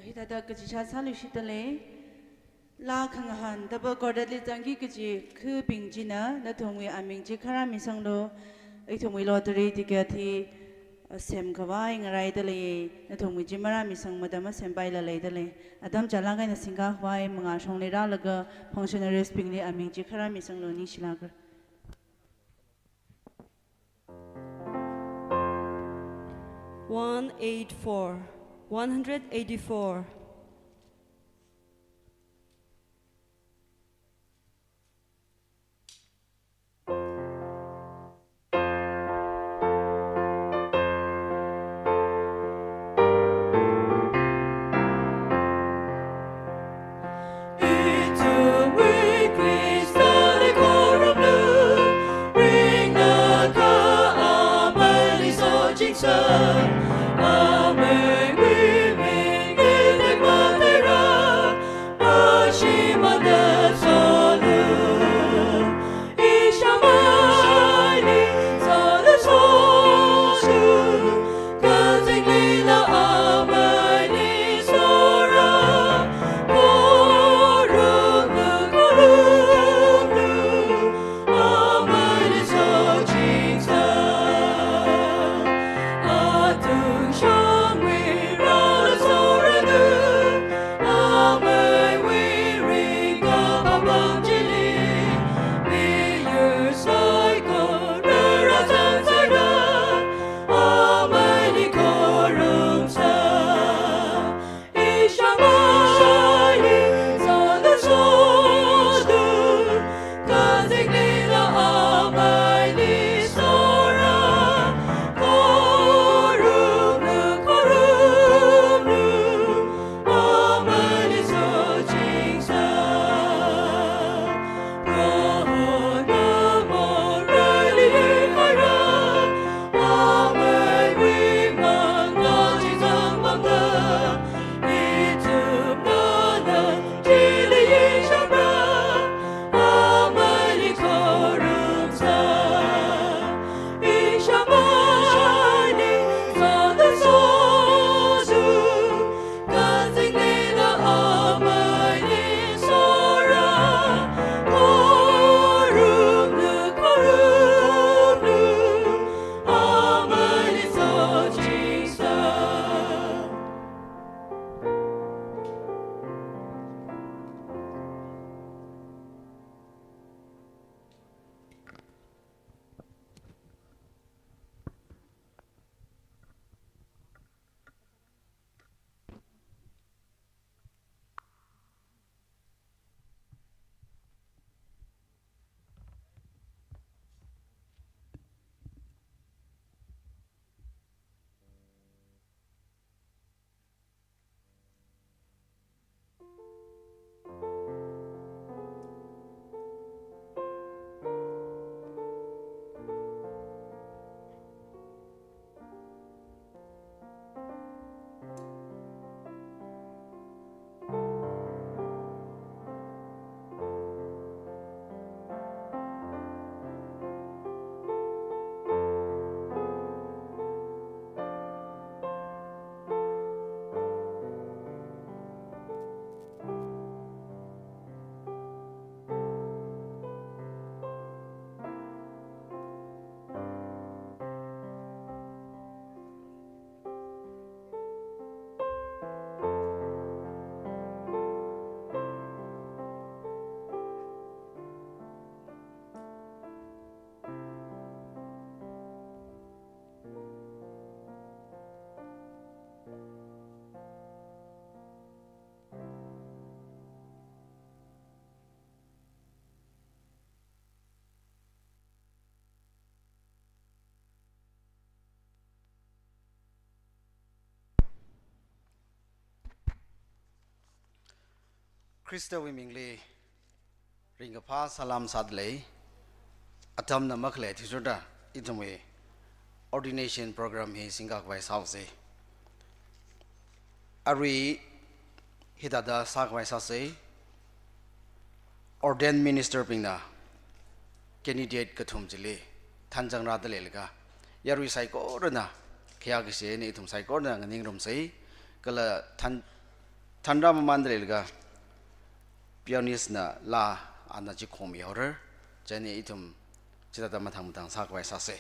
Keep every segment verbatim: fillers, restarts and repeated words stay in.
Hithāda kachishā sāluishitdalei. Laa khangahān double corded li zangki kaji khubing china nathumwui aming chi kharā misanglu. Ithumwui lottery ticket hi, uh, semkhavai ngaraidalei. Nathumwui chi marāmisang matam masempailaleidalei. Atam chālāk eina singkhavai mangāshongli rālaga functionaries bingli aming chi kharā misanglu, ningshilāka. One eight four, one hundred eighty-four. Ithumwui Khristali khorumlu, ringda kha ameili sochingsa, ameiwui ming ngaleili mateira, ashimānda solu. Khristawui mingli ringkaphā salam sādalei. Atamna makhalei athishurda ithumwui ordination program hi singkakhavai sāusei. Arui hithāda sākhavai sāsei. Ordained minister bingna candidate kathum chili thanzangrāda leilaga, yarui saikorana, khayākashi eina ithum saikorana nganingrumsei. Kala than Thanrā mamānda leilaga, pianist na laa ana chikhommi haora. Chieina ithum chithāda mathang mathang sākhavai sāsa.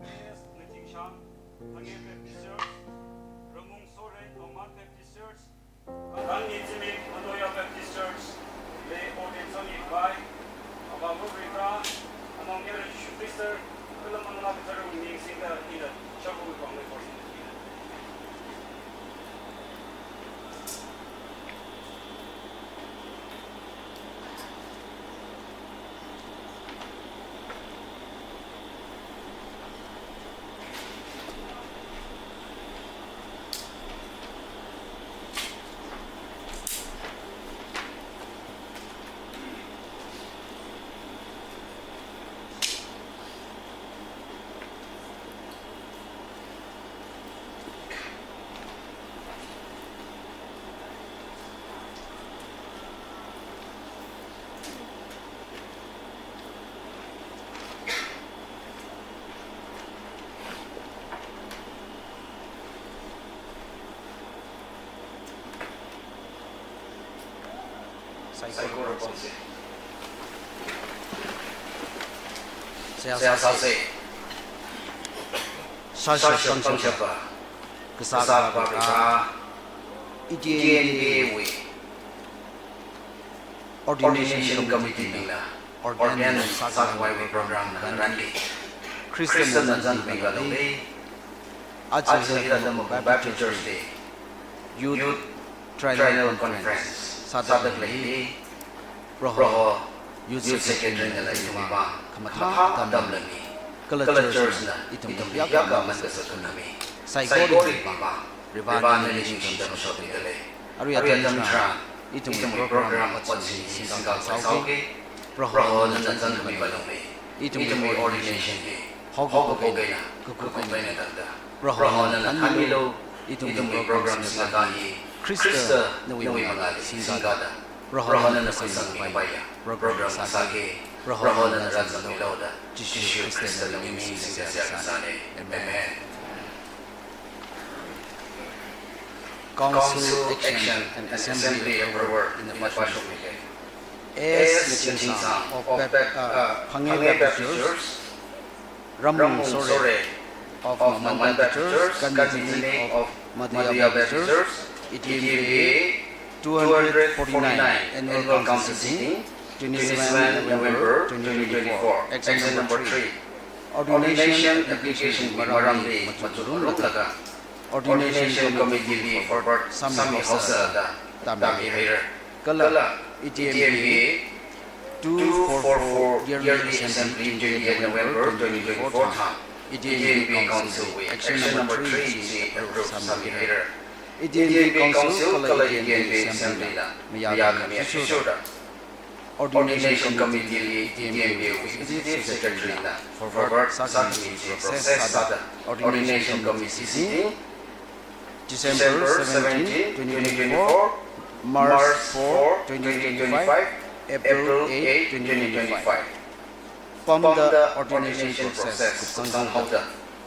Yes, Ngachingshang, Phangeng Baptist Church, Ramung Soren, Nongman Baptist Church, Kangkang Ningchimik, Manoya Baptist Church, le ordain sāmi khavai, Avāva̱ Varivara, Amangmyara Jishu Khrista, kala Manglā Katharawui ming singda ina shakhuiwui vang le ordain sāmi. Saikora pamsa. Seihā sāsa. Sāshap pangshap pa, kasā akhavā Varivara, E T N P A wui Ordination Committee bingna ordain sākhavaiwui program na ngarānli, Khristana chānjam kamiva lungli, aja hithāda Mabung Baptist Church li Youth Triennial Conference sāda khaleili, Proho Youth Secretary nala ithumwui vang khamathā atam langmi, kala church na ithumli hiyākha aman kasā thānmi. Saikorawui vang Varivara nali ningshida mashokmida lei. Arui atam tharan ithumwui program ot singmi singkakhavai sāuki. Proho nana chānjam kamiva lungli, ithumwui ordination hi haokaphok eina kakhup eina tangda, Proho nana thānmilu. Ithumwui program singkakā hi Khrista nawui mangāli singkada, Proho nana khuisangmi paiya program sāki. Proho nana rāzangmilu da Jishu Khrista nawui ming singda seihā kasāna. Amen. Council action and assembly approval ina pāshokmida lei. S Ngachingshang of Bap-, uh, Phangeng Baptist Church, Ramung Soren of Nongman Baptist Church, Kanmizimik of Manoya Baptist Church, E T N P A two hundred forty-nine Annual Council sitting, twenty-seven November twenty twenty-four. Action number three. Ordination application maramli machukngarumlaga, Ordination Committee li forward sāmihaosa da tāmihaira. Kala E T N P A two four four Yearly Assembly twenty-eight November twenty twenty-four thang, E T N P A Council wui action number three chi approve sāmihaira. E T N P A Council kala E T N P A Assembly la mayākhami athishurda Ordination Committee li E T N P A wui Executive Secretary na forward sākhami chi process sāda, Ordination Committee sitting December seventeen, twenty twenty-four, March four, twenty twenty-five, April eight, twenty twenty-five. Pamda ordination process kupsang haoda,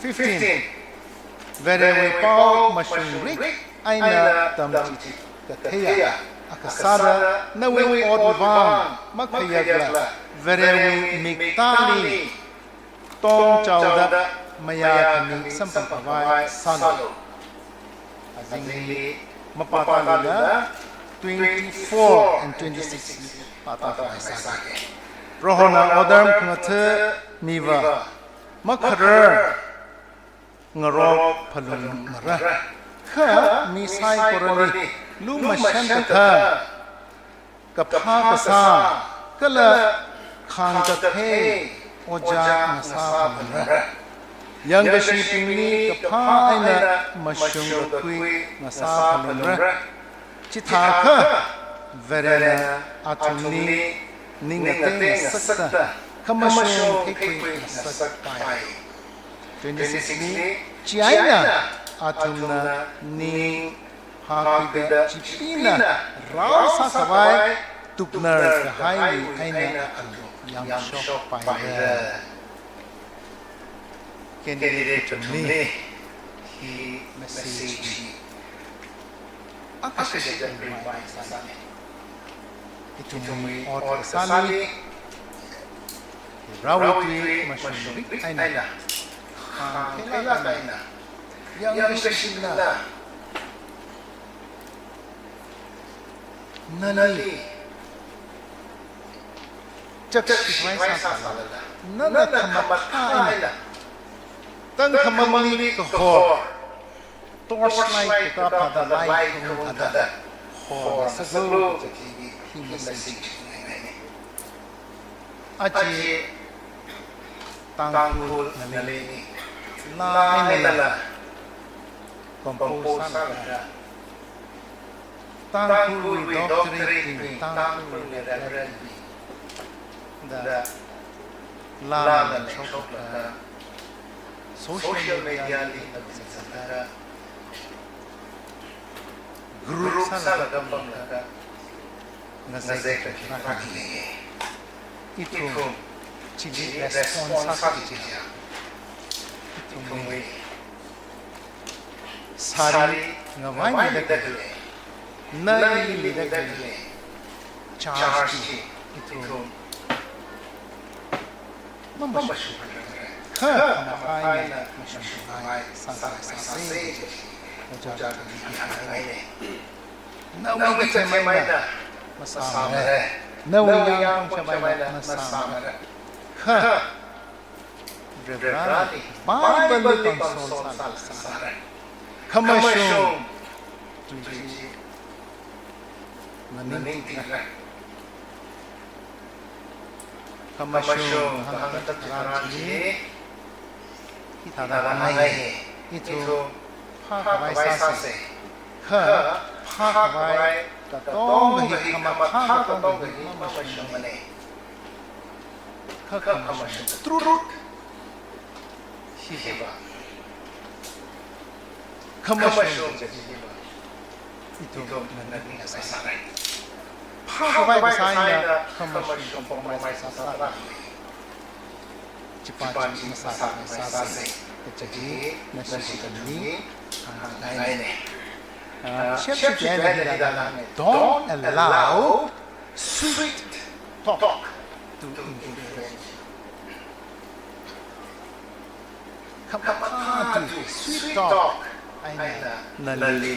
Fifteen. Varewui pao mashungrik eina tamchithei katheiya akha sāda nawui otwui vang makhayakla Varewui miktāli tongchaoda mayā khami samphang khavai sālu. Azingli mapātālila twenty-four and twenty-six pātākhavai sāki. Prohona otram khangatha miva makharar ngarok phalungmara. Kha mi saikorali lumashan kathā, kaphā kasā, kala khāngkathei ojā ngasāphalungra. Yangkashibingli kaphā eina mashung kakhui ngasāphalungra. Chithākha Varena athumli ning ngateingasakta khamashung theikhui ngasakpai. Twenty-six li, chieina athumna ning phākhuida Chipeena rao sākhavai tuknar kahaiwui eina athum yangshokpaira. Candidate kathumli hi message hi akha shida ringphai sāni. Ithumwui ot kasāli, Varewui tui mashungrik eina khāngtheilāk eina yangkashibingna nali chakshikhavai sāsālala, nana khamathā eina tangkhamangli kahor, torchlight kathā phāda, light kaung thāda horsaklu kaji hi message ngaini. Aja Tangkhul ngalei, laa einala compose sālaga, Tangkhulwui doctorate bing, Tangkhulwui reverend bing da laala leishoklaga, social media li navin sālaga, group sālaga pamlaga ngazek kaji rākahai. Ithum chili response sāki jiakha, ithumwui sari ngavaimida khalei, naimida khalei charge hi ithum mamashung, kha khamathā eina mashungkhavai sāsāsei. Ojā kali hi hāngngaine. Nawui kathei maina masāmara. Nawui yangpong shap maina masāmara. Kha Vareli Bible li pamsol sāsāra. Khamashung tui chi nganingtingra. Khamashung kahāng kathak chitharan chi hithāda hāngngai. Ithum phākhavai sāsei. Kha phākhavai katonga hi khamathā katonga hi mamashungmane. Kha khamashung truth hiva, khamashung hiva ithumna nganingkhavai sāra. Phākhavai kasā eina khamashung compromise sāsāra. Chipa chi masākhavai sāsei kaji hi nashi kathumli hāngngaine. Ah, shepshi eina hithāda hāngngai: Don't allow sweet talk to influence you. Khamathā tui, sweet talk eina nali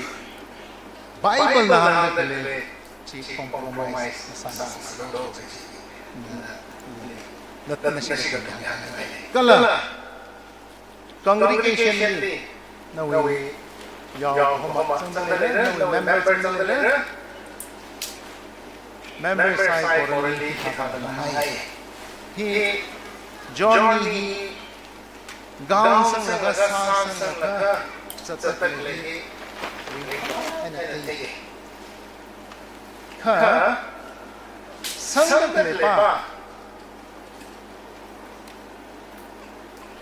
Bible na hāngda khalei chi compromise masāsālu kaji na, na, nashi kathumli hāngngai. Kala congregation li nawui yaokahoma zangda leira, nawui member zangda leira. Member saikorali hithāda hāngngai. Hi John hi gown sanglaga, sā sanglaga zatda khalei hi ringphāi eina thei. Kha sangda khalei pa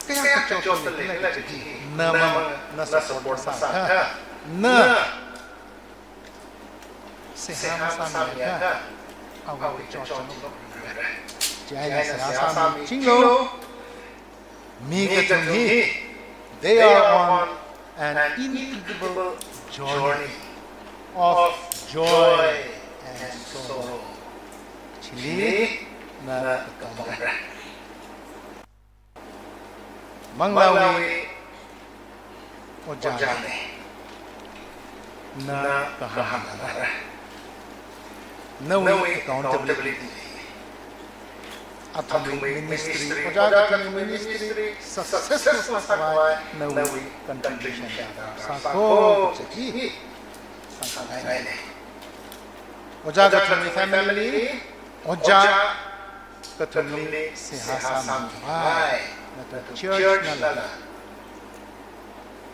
kayākha chotda leikhala kaji hi namang na support masākha, na seihā masāmiakha, awui kachot chotlo. Chieina seihā sāmichinglo. Mi kathum hi They are on an incredible journey of joy and sorrow. Chili na katongra. Manglāwui ojā na kahāng nara. Nawui accountability. Athumwui ministry, ojā kathumwui ministry successful sākhavai nawui contribution sāko kachi hi sāngaina. Ojā kathumwui family, ojā kathumli seihā sāmikhavai, nathum church nala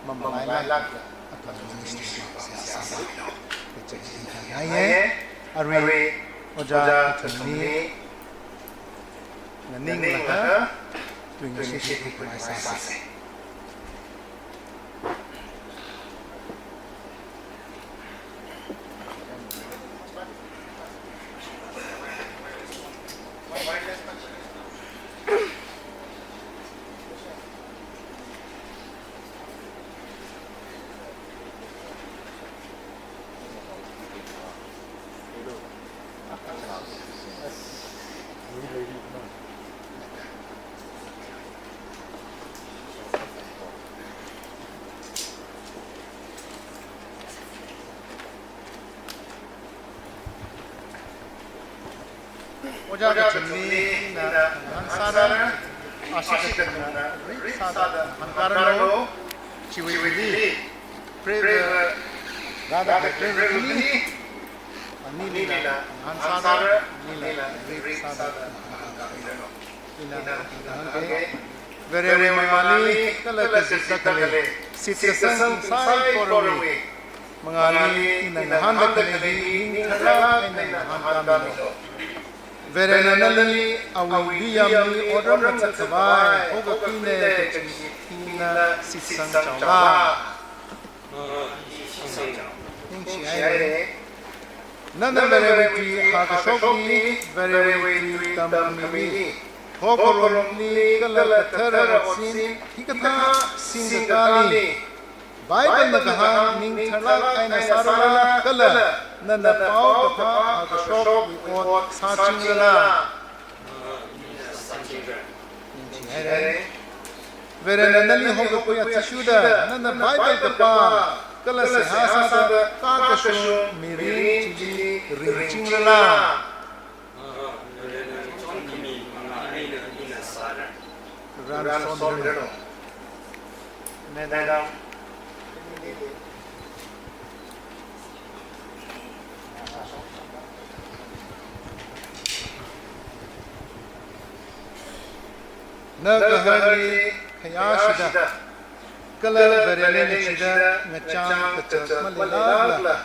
mamalailākla athum ministry seihā sāmilo kachi hi ngaiya. Arui ojā kathumli nganinglaga tuingashit hi khuipai sāsa. Ojā kathumli ina ngahānsāra, ashi kathumna rik sāda ngahānkāranu, chiwui thili, Reverend Radha Reverend thili, anilila ngahānsāra, anilila rik sāda ngahānkāranu. Ina ngahānke, Varewui mangāli kala kazip sāda khalei shitkasang saikorali mangāli ina ngahānda khalei hi ning tharlāk eina ngahānda milu. Varena nali awui liyamli otram ngathākhavai hokakhuina kachi hi na shitsang chaola. Ningshi haira. Nana Varewui tui hākashokli, Varewui tui tamkhami, thokharumli kala kathara otsin hikathā singkakāli, Bible na kahāng ning tharlāk eina sārala kala nana paokaphā hākashok ot sāchingrala. Ningshi haira. Varena nali hokakhui athishurda, nana Bible kapā kala seihā sāda kakashung mirin chili ringchingrala. Varena somranu. Madam. Na kaharli khayāshida, kala Vareli ngachida ngachang kachak maleilākla,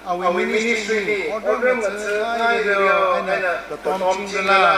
awui ministry li otram ngathāngaireo eina katom chingrala.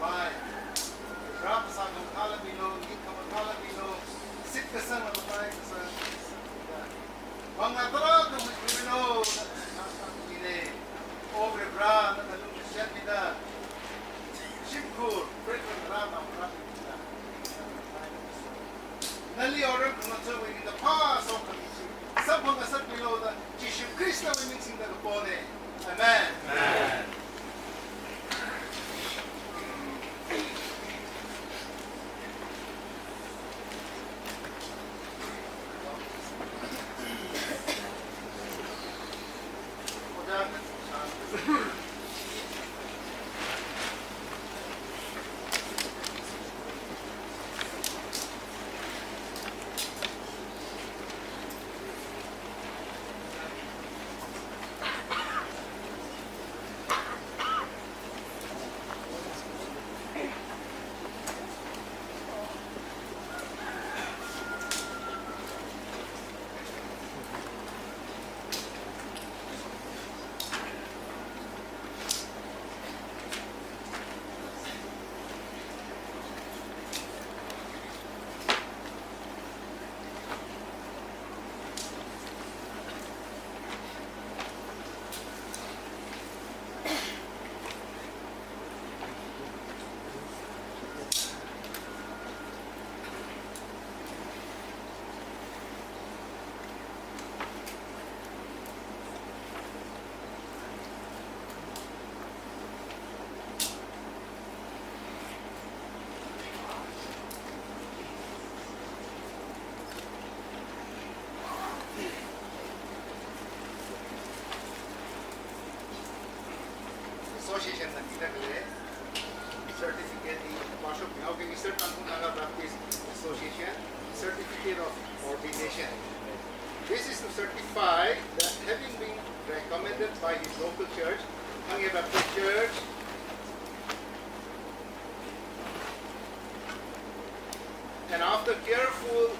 Rākasā khamathāla milu, ngit khamathāla milu, shitkasangla mataikasang. Mangā tarākha machimilo, mine. O Varivara, nana lukhamashanmida, shimkhur, preference rāna rāmida. Nali aurem khangatha̱wui eina phāshokkhami chi samphang ngasakmilu da Jishu Khristawui ming singda kapona. Amen. Amen. Association na mida khalei certificate hi pāshokmihaoki, Eastern Tangkhul Naga Baptist Association Certificate of Ordination. This is to certify that having been recommended by his local church, Hangye Baptist Church, and after careful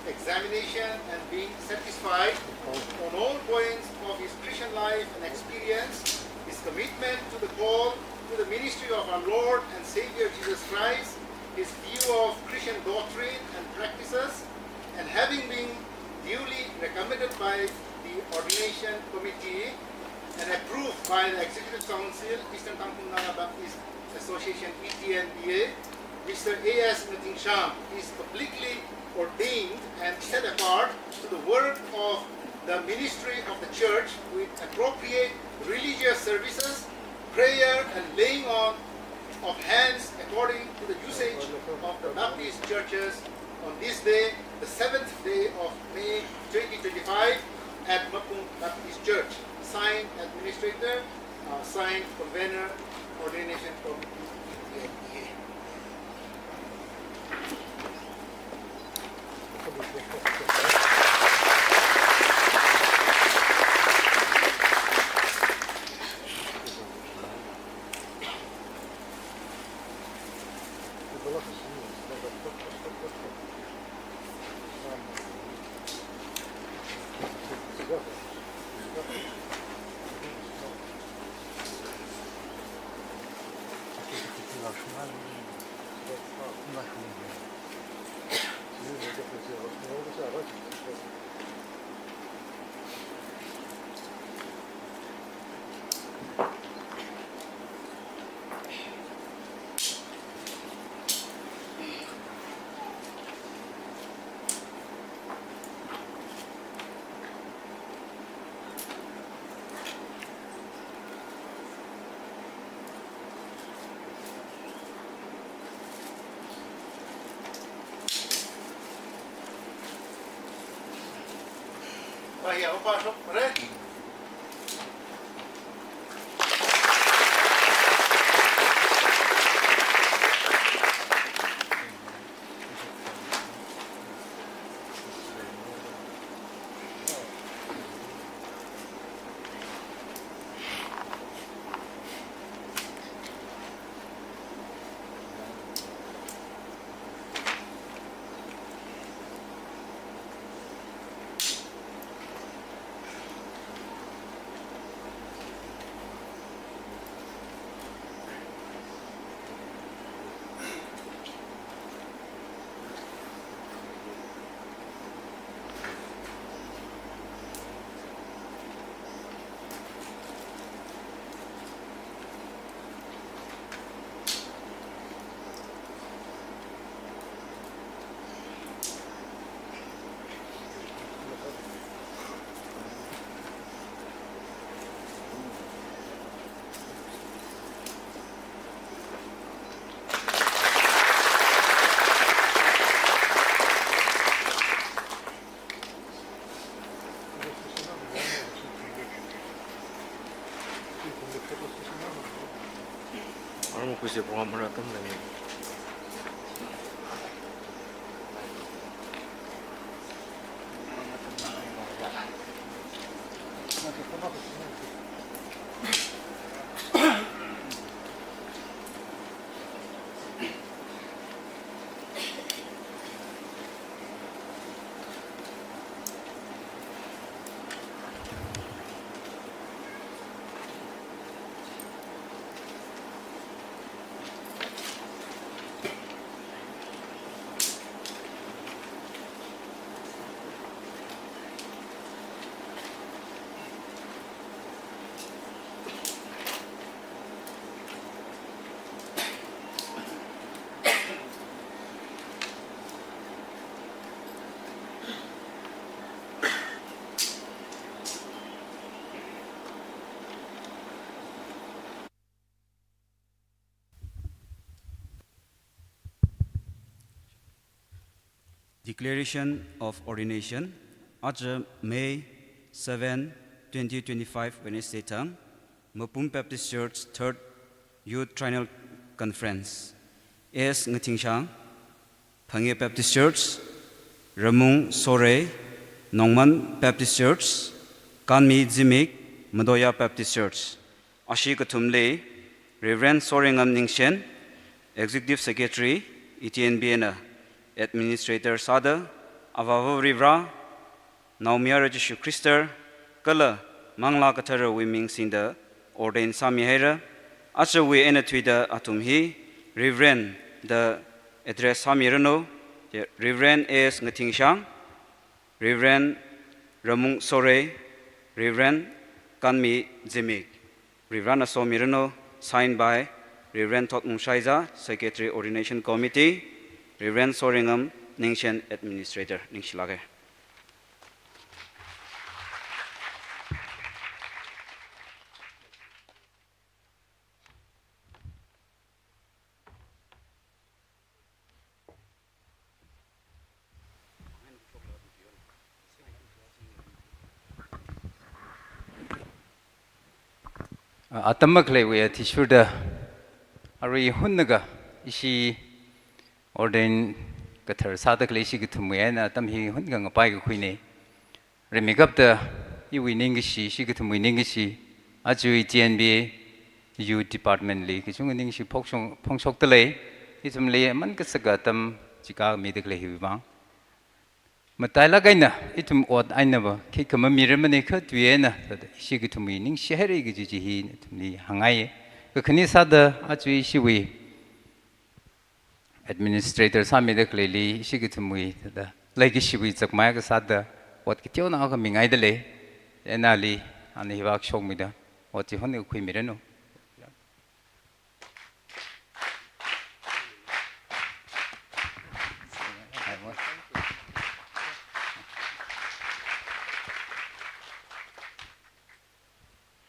examination and being satisfied on all points of his Christian life and experience, his commitment to the call to the ministry of our Lord and Savior Jesus Christ, his view of Christian doctrine and practices, and having been duly recommended by the Ordination Committee and approved by the Executive Council, Eastern Tangkhul Naga Baptist Association, E T N B A, Mister A S Ngatingsham is publicly ordained and set apart to the work of the ministry of the church with appropriate religious services, prayer and laying on of hands according to the usage of the Baptist churches on this day, the seventh day of May twenty twenty-five, at Mapung Baptist Church. Signed, Administrator, uh, signed, Convener, Ordination Committee, E T N B A. Vaya, opa, sok, re. Ang kuise program mara tam lagi. Declaration of Ordination, aja May seven, twenty twenty-five, Wednesday thang, Mapum Baptist Church Third Youth Triennial Conference, S Ngathingshang, Phangye Baptist Church, Ramung Sorei, Nongman Baptist Church, Kanmi Zimik, Madoya Baptist Church. Ashi kathumli, Reverend Soringam Ningshen, Executive Secretary, E T N B A na Administrator sāda, Avāva Varivara, Naomayara Jishu Khrista, kala Manglā Katharawui ming singda ordain sāmihaira. Ajawui eina thuida athum hi Reverend da address sāmiranu, Reverend S Ngathingshang, Reverend Ramung Sorei, Reverend Kanmi Zimik. Varivarana somiranu, signed by Reverend Thotmung Shaiza, Secretary Ordination Committee, Reverend Soringam Ningshen, Administrator. Ningshilāka. A, atam makhaleiwui athishurda, arui hunnakha ishi ordain kathar sāda khalei ishi kathumwui eina atam hi hunnakha ngapai kakhuina. Rimeikapta iwui ningkashi, ishi kathumwui ningkashi, aja E T N B A Youth Department li kachungkha ningshi phongshok, phongshokda lei, ithumli aman kasaka atam chikāmida khalei hiwui vang. Matailāk eina ithum ot einava khikha mamirarmana kha tui eina, thāda ishi kathumwui ningshihaira kaji chi hi ithumli hāngngai. Kakhane sāda aja ishiwui administrator sāmida khaleili ishi kathumwui thāda leikashiwui zakmai akha sāda ot kateonao akha mingaida lei. Eina ali, ana hivāk shokmida ot chi hunnakha khuimiranu.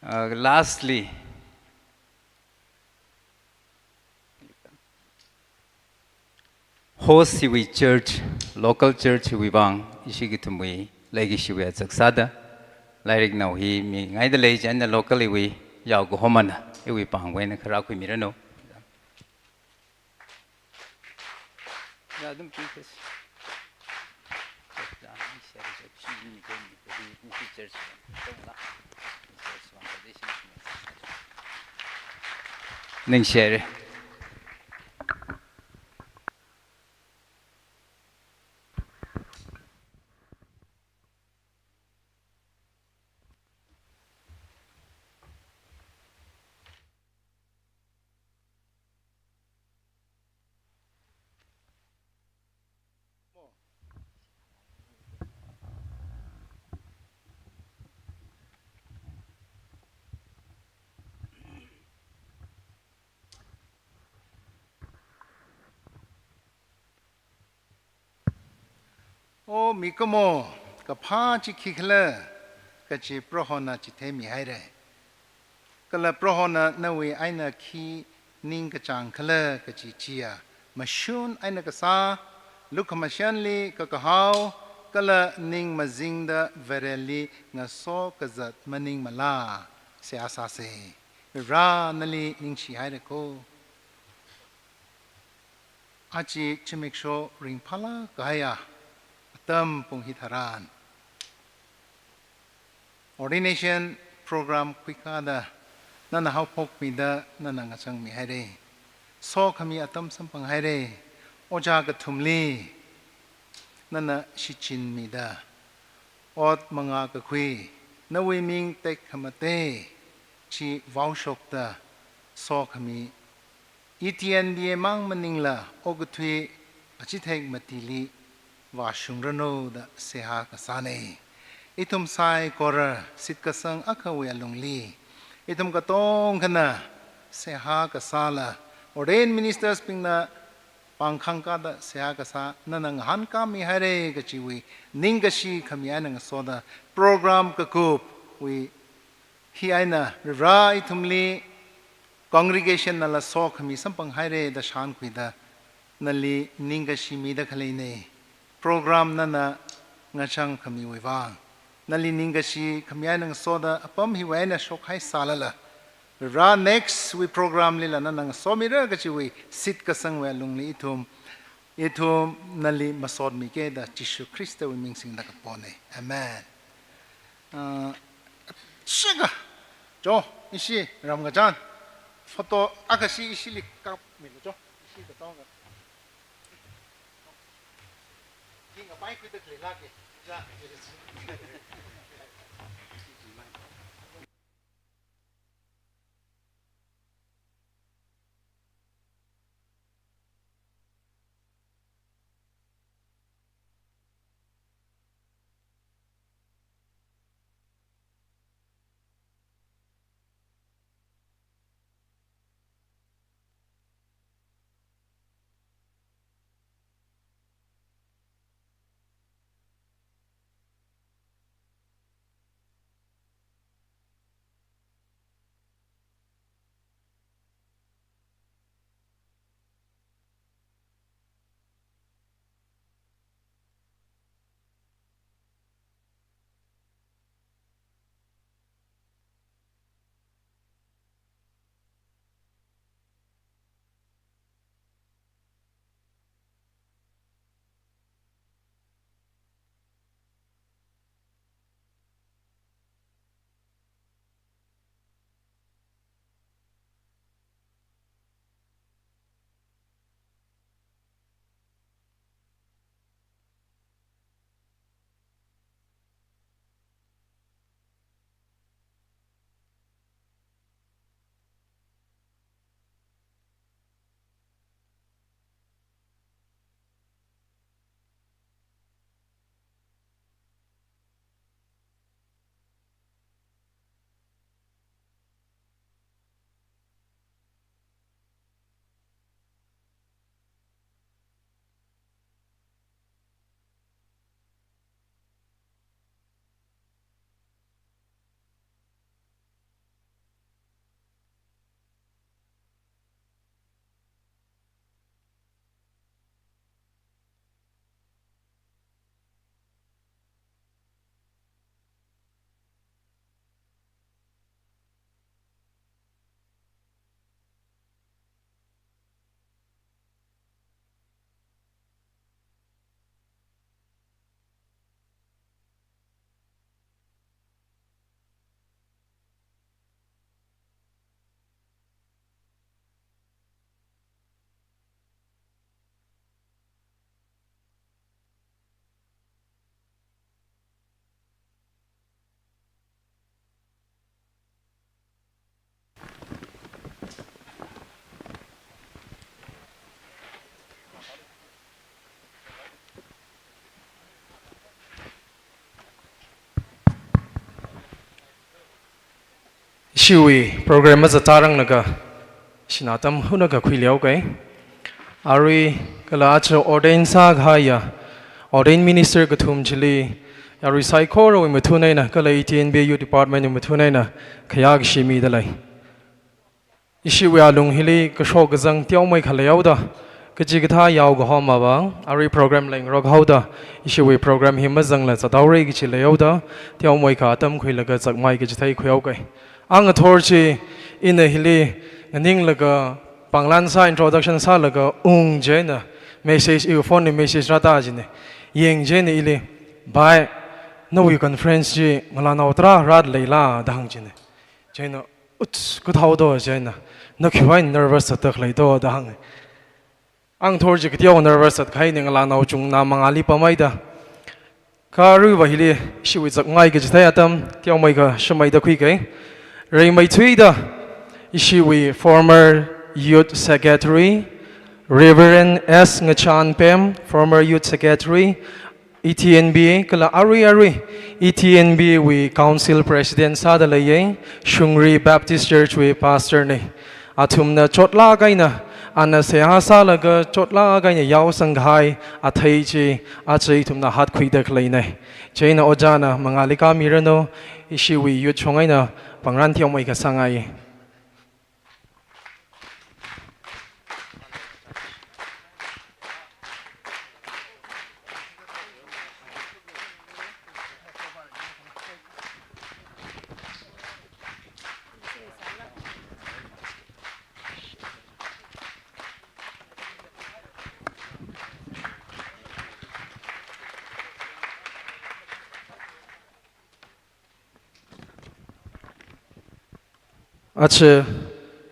Uh, lastly, host hiwui church, local church hiwui vang, ishi kathumwui leikashiwui azak sāda, lairiknao hi mingaida lei, chieina local hiwui yaokahomana iwui pāngwui eina kharā khuimiranu. Ningshihaira. O mikumo, kaphā chi khikhala kachi Prohona chitheimihaira. Kala Prohona nawui eina khi ningkachāng khala kachi chiya mashun eina kasā, lukhamashanli kakahao, kala ning mazingda Vareli ngaso kazat maningmala, seihā sāsa. Vare nali ningshihaira kho. Aja zimiksho ringphālāk kahaiya atam pung hitharan, ordination program khuikāda nana haophokmida nana ngachangmihaira. Sokhami atam samphanghaira. Ojā kathumli nana shichinmida, ot mangā kakhui, nawui ming tekhamatei chi vaoshokta sokhami E T N B A mang maningla okathui achithek matili vāshungranu da seihā kasāna. Ithum saikora shitkasang akhawui alungli, ithum katongkhana seihā kasāla, ordained ministers bingna pāng khangkāda seihā kasā nana ngahānkāmihaira kajiwui ningkashi khami eina ngasoda, program kakupwui hi eina Vare ithumli congregation nala sokhami samphanghaira da shānkhuida nali ningkashi mida khaleina. Program nana ngachangkhamiwui vang nali ningkashi khami eina ngasoda apam hiwui eina shokhai sālala, Vare next wui program lila nana ngasomira kajiwui shitkasangwui alungli ithum, ithum nali masotmikida Jishu Khristawui ming singda kapona. Amen. Ah, shika. Jo, ishi ramkachān. Photo akha ishi, ishili kapmilu jo. Ishi katonga. Kinga pai kuida khalei lāka. Ja. Ishiwui program mazatarang laga, ishina atam hunakha khuileokai. Arui kala aja ordain sākahaiya ordained minister kathum chili, arui saikorawui mathun eina kala E T N B A Youth Department wui mathun eina khayākashi midalei. Ishiwui alung hili kashok kazang teomeikha leihaoda, kachikathā yaokahoma vang, arui program leingarok haoda, ishiwui program hi mazangla zathaora kachi leihaoda, teomeikha atam khuilaga zakmai kachithei khuihaokai. Angathor chi ina hili nganinglaga pānglan sā, introduction sālaga ung chieina Message, iwui phone li message rāda jina. Yangchina ili, "Bhai, nawui conference chi ngalānao tarā rāda leila?" da hāngchina. Chieina, "Uts, kathāda do?" chieina, "Na khiwuivang nervous sāda khalei do?" da hānga. Angthor chi kateokha nervous sāda khalei, ngalānao chungna mangāli pamhaida. Kha aruiva hili ishiwui zakngai kachithei atam teomeikha shimānda khuiga. Rimeithuida ishiwui former youth secretary, Reverend S Ngachanpem, former youth secretary, E T N B, kala arui arui E T N B wui council president sāda leiya, Shungri Baptist Church wui pastor na. Athumna chotlāk eina, ana seihā sālaga chotlāk eina yaosang kahai athei chi, aja ithumna hatkhuida khaleina. Chieina ojāna mangāli kāmiranu, ishiwui youth shong eina pāngran teomeikha sāngai. Aja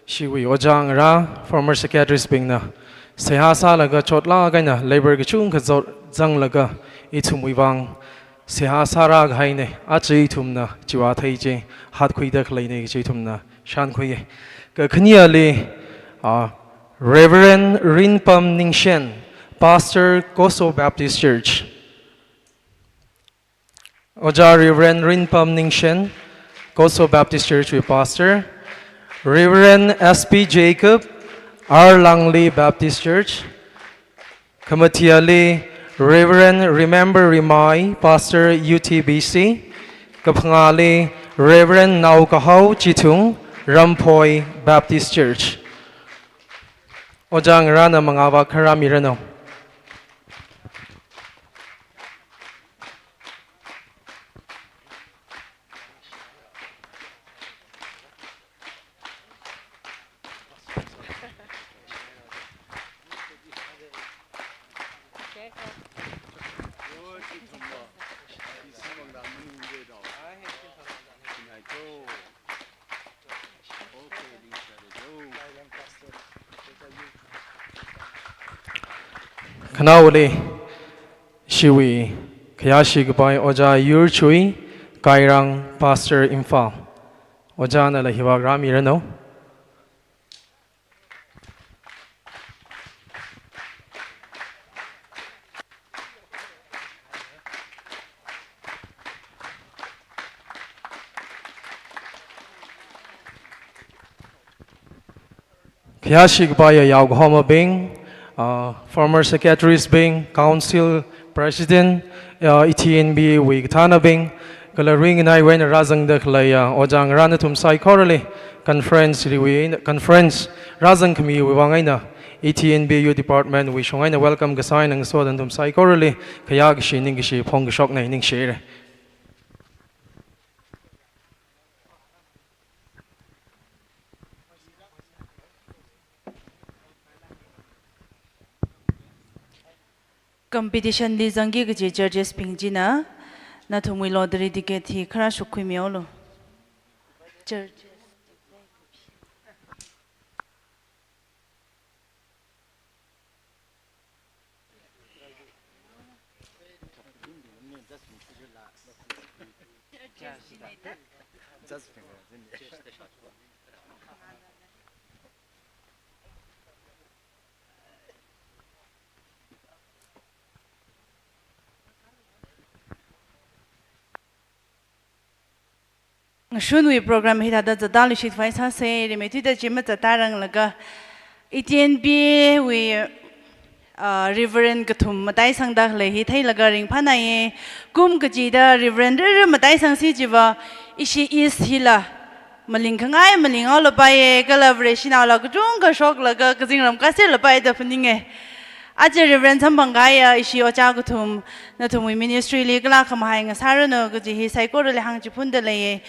ishiwui ojā ngarā, former secretaries bingna seihā sālaga chotlāk eina labor kachungkha zot zanglaga ithumwui vang seihā sārā kahaina, aja ithumna chiwui athei chi hatkhuida khaleina kaji ithumna shānkhuiya. Kakhaneali, ah, Reverend Rinpam Ningshen, Pastor, Koso Baptist Church. Ojā Reverend Rinpam Ningshen, Koso Baptist Church wui pastor. Reverend S P Jacob, R Langli Baptist Church. Khamathili Reverend Remember Rimai, Pastor, U T B C. Kaphangāli Reverend Naokahao Chithung, Ramphoi Baptist Church. Ojā ngarāna mangāvā kharā miranu. Khanaoli, ishiwui khayāshi kapai Ojā Yurchui Kairang, Pastor, Imphal. Ojānala hiva rāmiranu. Khayāshi kapaiya yaokahomabing, ah, former secretaries bing, council president, ah, E T N B wui kathānabing, kala ringnai wui eina rāzangda khaleiya ojā ngarā nathum saikorali, conference liwui, conference rāzangkhamiwui vang eina, E T N B Youth Department wui shong eina welcome kasā eina ngasoda nathum saikorali khayākashi ningkashi phongkashokna, ningshire. Competition li zangki kaji judges bing china, nathumwui lottery ticket hi kharā shukkhuimihaolu. Judges. Ngashunwui program hithāda zatda luishit vai sāsa, rimeithuida chi mazatda ranglaga, E T N B wui, ah, Reverend kathum mataisangda khalei hi theilaga ringphānaiya. Kum kachida Reverend rere mataisangsi chiva, ishi East hila maling khangai maling haolapaiya, kala Vareshinaola kachungkha shoklaga kazingram kasirlapai da phaninga. Aja Reverend samphangkahaiya ishi ojā kathum, nathumwui ministry li kala khamahai ngasāranu kaji hi saikorali hāngchiphunda leiya.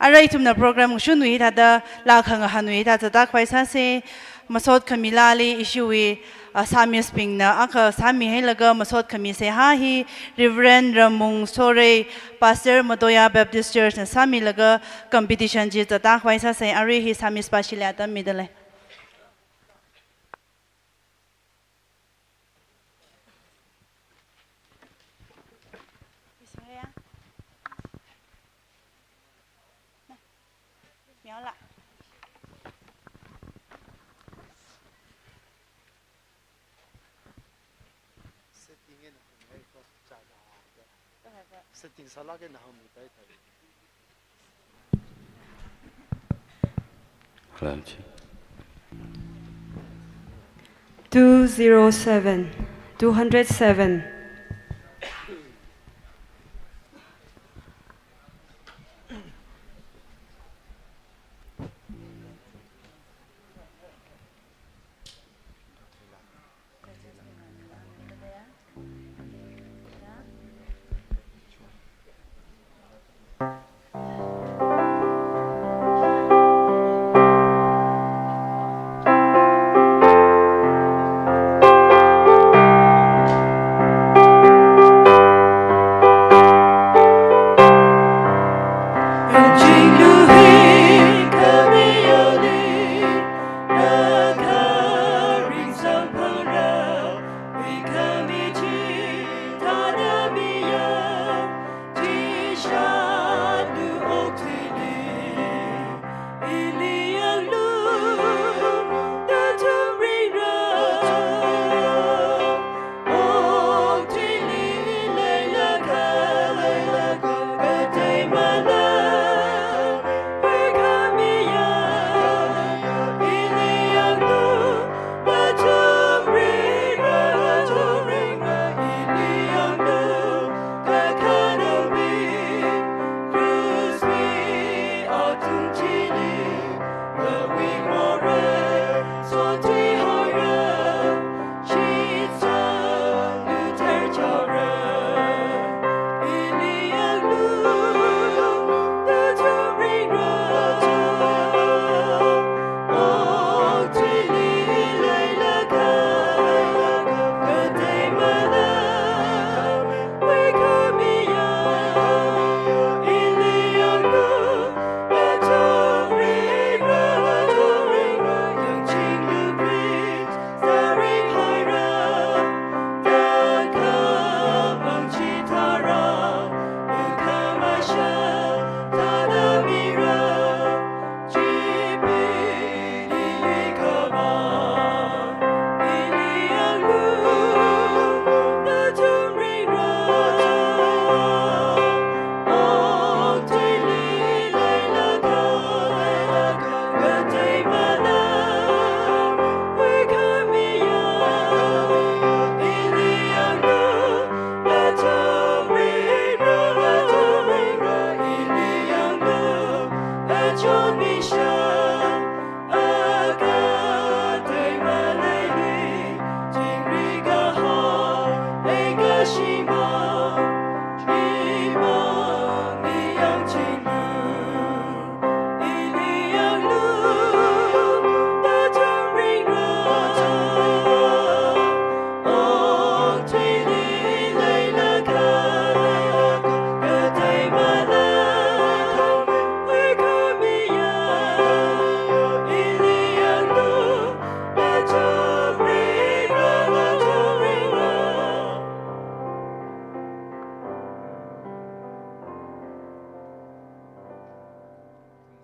Ara ithumna program ngashunwui hithāda, lākha ngahānwui hithā zatda khavai sāsa, masot khamilali ishiwui, Ah, psalmist bingna akha sāmihailaga masot khami seihā hi Reverend Ramung Sorei, Pastor Matoya Baptist Church na sāmilaga competition chi zatā khavai sāsei. Arui hi psalmist pa shili atam midalei. Setting sālāk eina hāngmi tai tai. Hello. Two zero seven, two hundred seven.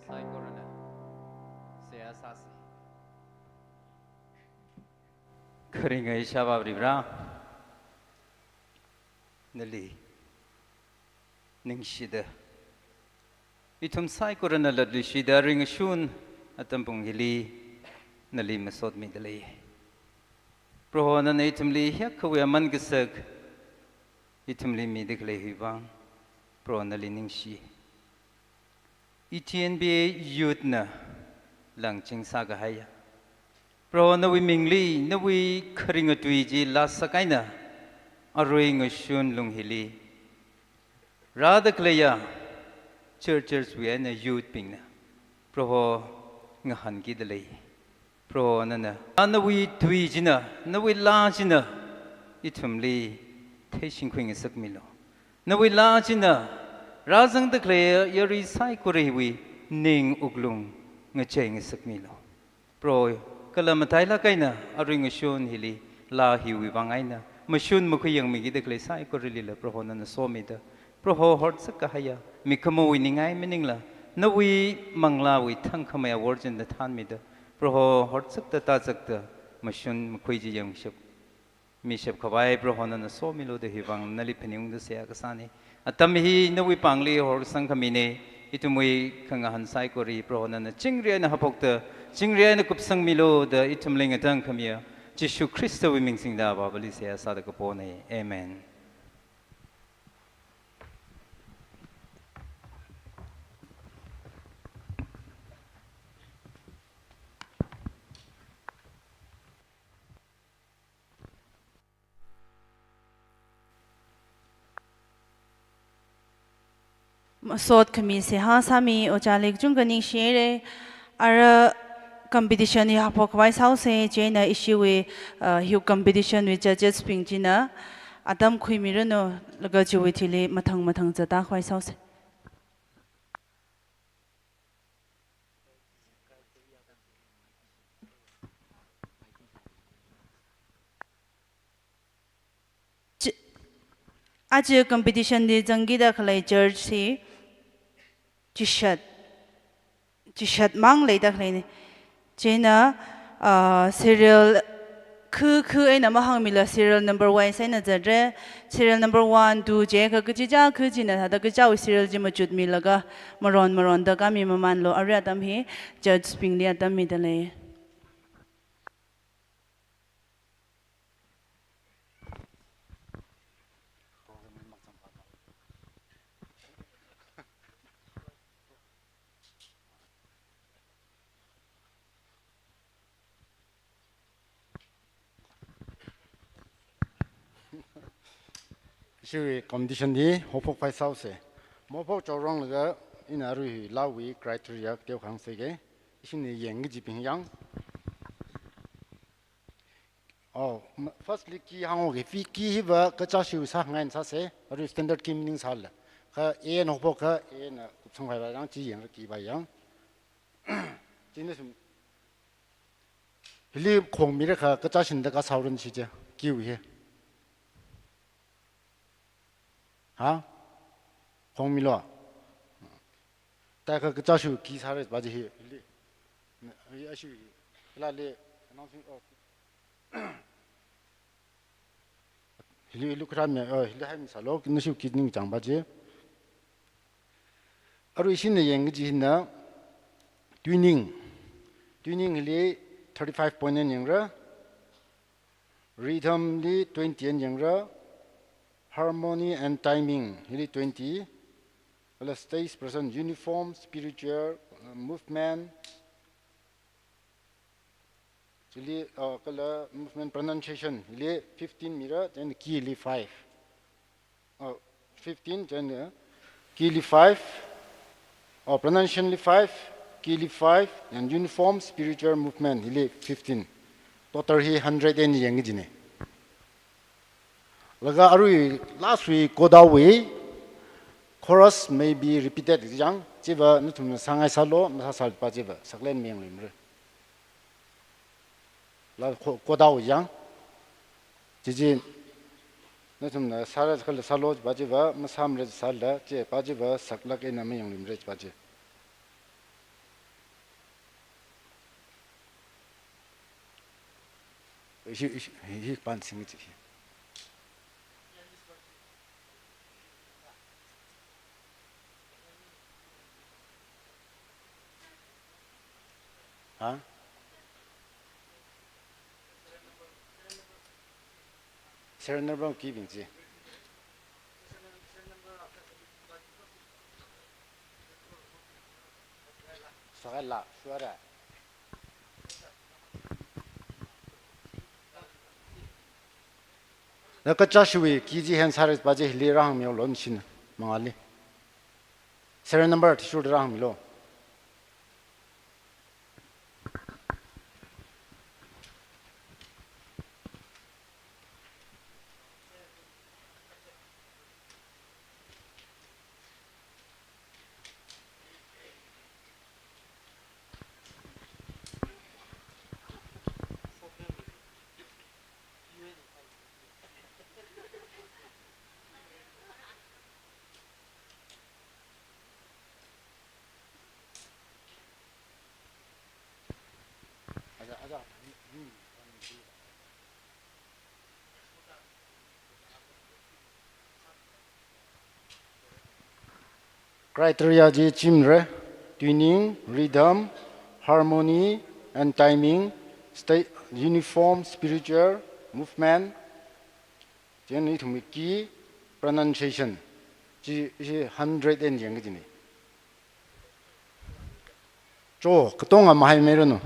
Saikorana seihā sāsi. Kharinga ishāvā Varivara, nali ningshida, ithum saikorana latluishida ringashun atam pung hili nali masotmidalei. Proho, nana ithumli hiyākha aman kasak ithumli mida khalei hiwui vang Proho nali ningshi. E T N B A youth na langching sākahaiya, Proho, nawui mingli nawui kharinga tui chi lāsak eina arui ngashun lung hili rāda khaleiya church church wui eina youth bingna Proho ngahānkida lei. Proho nana, nawui tui china, nawui laa china, ithumli theishingkhui ngasakmilu. Nawui laa china, rāzangda khalei yarui saikora hiwui ning wuklung ngachei ngasakmilu. Proho, kala matailāk eina arui ngashun hili laa hiwui vang eina mashun makhuiyangmikida khalei saikoralila Proho nana somida, Proho horzak kahaiya, mikumowui ningai maningla, nawui manglāwui thangkhamei awor china thānmida, Proho horzakda tāzakda mashun makhui chi yangshap mishap khavai Proho nana somilu da hi vang nali phaningungda seihā kasāna. Atam hi nawui pāngli horsang khamina, ithumwui khangahān saikora Proho nana chingri eina haophokta, chingri eina kupsangmilu da ithumli ngatangkhamiya Jishu Khristawui ming singda Avāvali seihā sāda kapona. Amen. Masot khami seihā sāmi ojāli kachungkha ningshire. Ara competition hi haophok khavai sāhaosa, chieina ishiwui, uh, hiwui competition wui judges bing china atam khuimiranu, laga chiwui thili mathang mathang zatda khavai sāhaosa. Chi-, aja competition li zangkida khalei judge hi chishat, chishat mang leida khaleina. Chieina, ah, serial khu khu eina mahāngmila serial number wise eina zatra. Serial number one, two jiakha kachichā khu china thāda kachichāwui serial chi machutmilaga maron maronda kāmi mamanlu. Arui atam hi judge bingli atam midalei. Ishiwui competition hi haophok khavai sāhaosa. Mahaophok chaoranglaga ina arui hi laawui criteria teokha hāngsāga. Ishina yangkajibing yang. Oh, ma-, firstly key hāngoka, fi-, key hiva kachāshiwui sākhangai eina sāsa, arui standard key maningsāla. Kha A na haophok kha A na kupsang khavai vang chi yangra key va yang. Chieina sum. Hili khongmirakha kachāshina da kasā haora chi chi, key wui hi. Ha? Khongmilu. Thākha kachāshiwui key sāra va chi hi, hili. Hi ashi hi. Hilali announcing, oh. Hili, hili khuirāmi, oh, hili haimi sālu, nashiwui key ningchāng va chi. Arui ishina yangkaji hina tuning. Tuning hili thirty-five point eina yangra. Rhythm li twenty eina yangra. Harmony and timing hili twenty. Kala stage presence, uniform, spiritual, uh, movement. Chili, uh, kala movement pronunciation hili fifteen mira, then key li five. Uh, fifteen, then, uh, key li five. Uh, pronunciation li five, key li five, and uniform spiritual movement hili fifteen. Total hi hundred eina yangkajina. Laga arui last wui coda wui chorus may be repeated yang, chiva nathumna sāngai sālu, masāsāla va chiva saklen mayangluimara. La co-, coda wui yang. Chi chi nathumna sāra khala sālu va chiva, masāmara sāla, chi va chiva saklāk eina mayangluimara va chi. Hi, hi, hi, hi, pan sing chi hi. Ha? Serial number key bing chi. Sakala, suara. Na kachāshiwui key chi hen sāra va chi hili rāhāngmilu nashina, mangāli. Serial number athishurda rāhāngmilu. Criteria chi chimre, tuning, rhythm, harmony and timing, sta-, uniform spiritual movement, chieina ithumwui key, pronunciation, chi, chi hundred eina yangki kajina. Cho, katonga mahaimeiranu.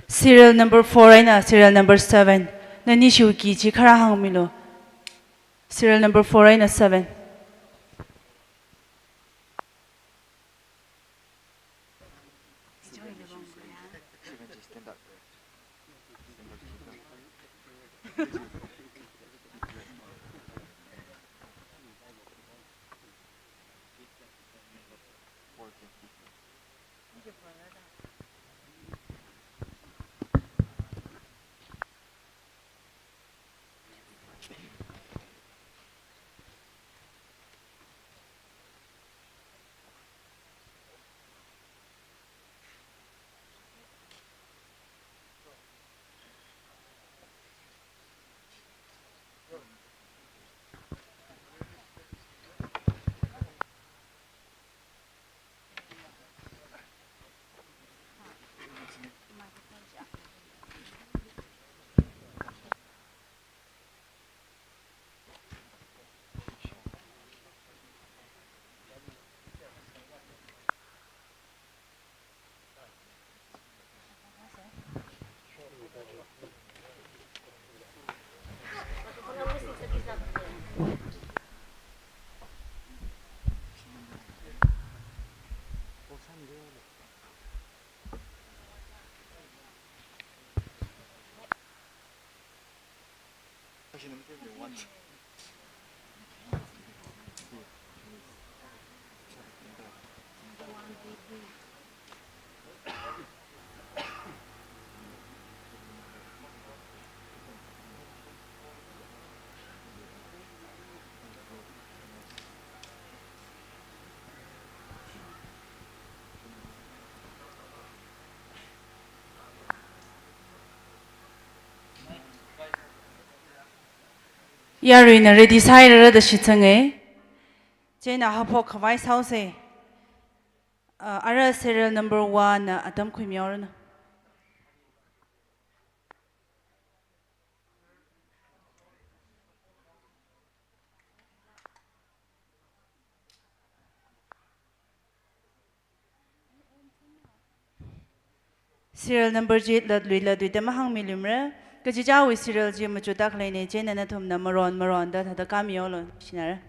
Serial number four eina serial number seven. Nanishiwui key chi khara hāngmilu. Serial number four eina seven. Yaruina ready sāhairada shitsanga. Chieina haophok khavai sāhaosa. Uh, ara serial number one na atam khuimihaoranu. Serial number chi latlui latluida mahāngmiluimara. Kachichāwui serial chi machutda khaleina, chieina nathumna maron maronda thāda kāmihaolu, shinara.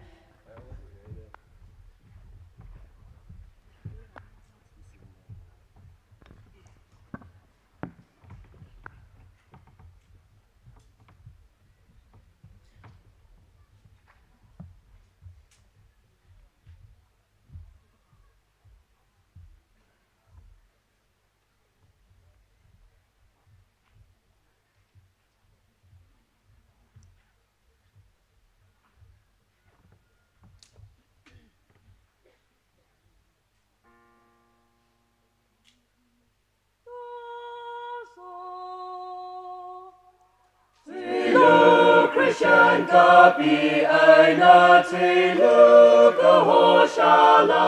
Tulu Christian kapi eina tulu kahoshala,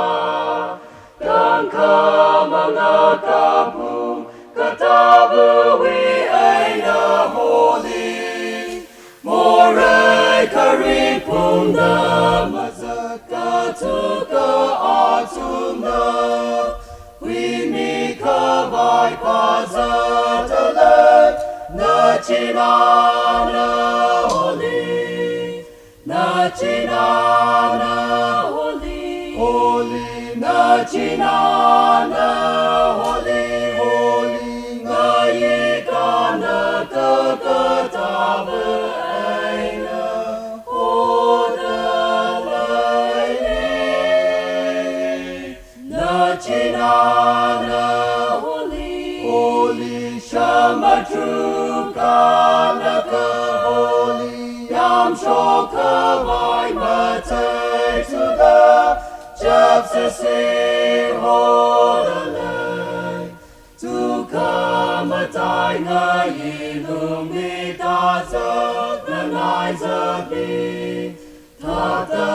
tangkhamang kaphung kathāwui eina holy, morei kharing phungda mazat kathuka athumna huimi khavai phāzatda lei. Nachinana holy, nachinana holy, holy, nachinana holy, holy, ngayikana kakathāwui eina hoda leina. Nachinana holy, holy, shamatrukana ka holy, yamsho khavai matheithuda chapsasi hoda lei. Tukha Mataingayi lungli tazat nganai zatli, thāda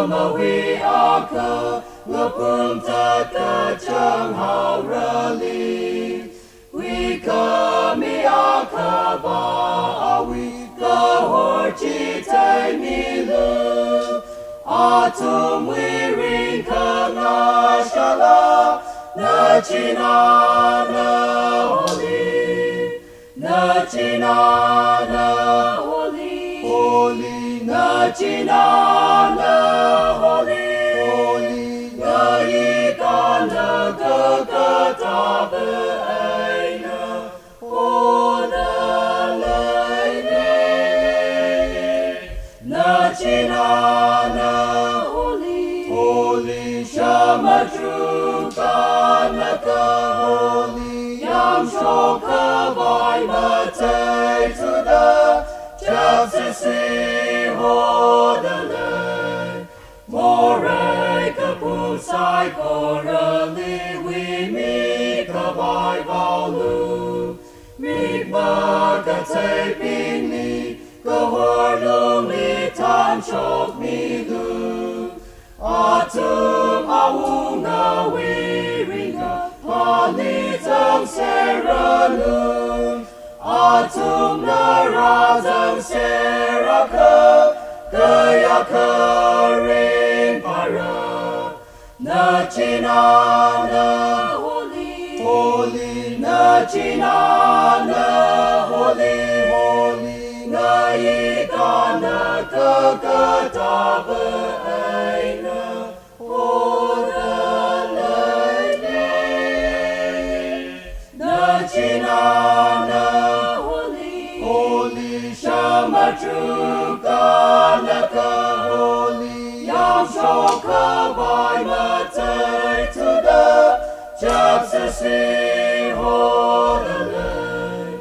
mawui akha ngapumthat kachang haorali, huikhami akhava awui kahor chitheimilu. Athumwui ringkhangashala nachinana holy, nachinana holy, holy, nachinana holy, holy, ngayikana kakatava eina hoda leile. Nachinana holy, holy, Shamatrukana ka holy, yamshok khavai matheithuda chapsisi hoda lei. Morei kapu saikorali huimi khavai vaolu, mikma katheibingli kahor lungli thanshokmilu. Athum awungawui ringkaphāli zangseranu. Athumna rāzangser akha kayākha ringphāra. Nachinana holy, holy, nachinana holy, holy, ngayikana kakatava eina hoda leile. Nachinana holy, holy, Shamatrukana ka holy, yamshok khavai matheithuda chapsisi hoda lei.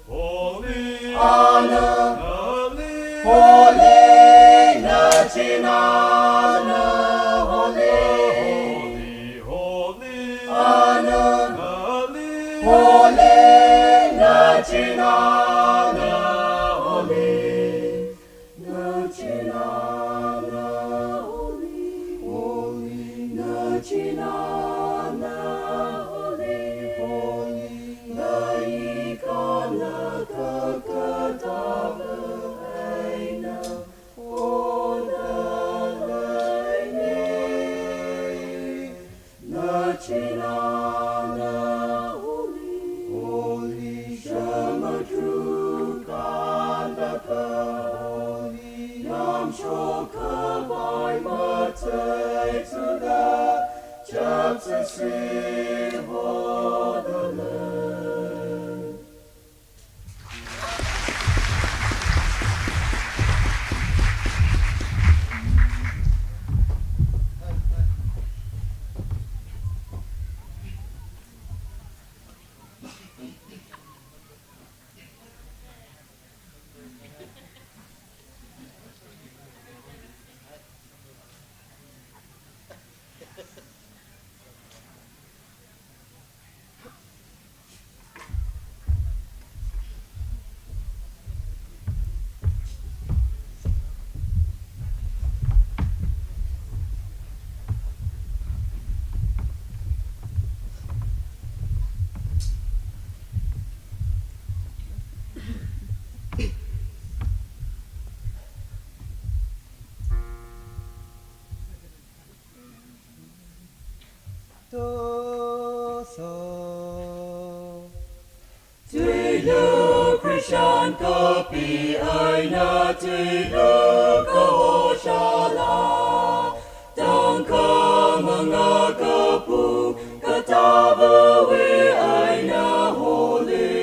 Holy, ana, holy, holy, nachinana holy, holy, holy, ana, holy, holy, nachinana holy. Nachinana holy, holy, nachinana holy, holy, ngayikana kakatava eina hoda leile. Nachinana holy, holy, Shamatrukana ka holy, yamshok khavai matheithuda chapsisi hoda lei. Toso. Tuilu Christian kapi eina tuilu kahoshala, tangkhamanga kapu katavawui eina holy.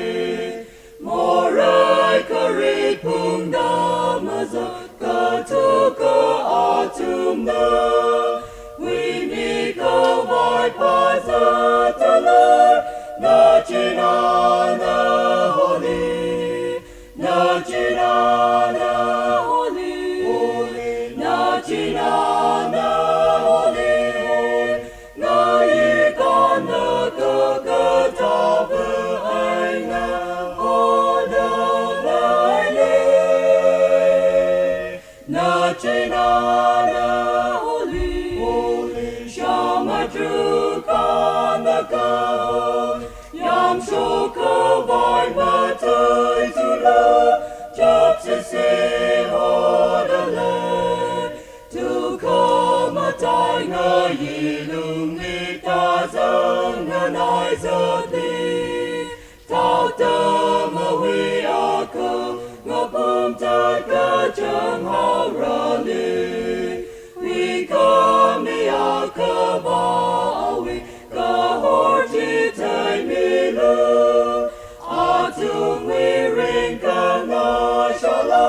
Morei kharit phungda mazat kathuka athumna, huimi khavai phāzatda lei, nachinana holy, nachinana holy, holy, nachinana Chukānakha, yāmshok khavai mataithura, chapsese hodalei. Tukha mataingayi lungli tāzang nganai zatli, tautamawui akha ngapumtat kachang haorali, huikhami akhava awui kahor chitheimilu. Athumwui ringkhangashala,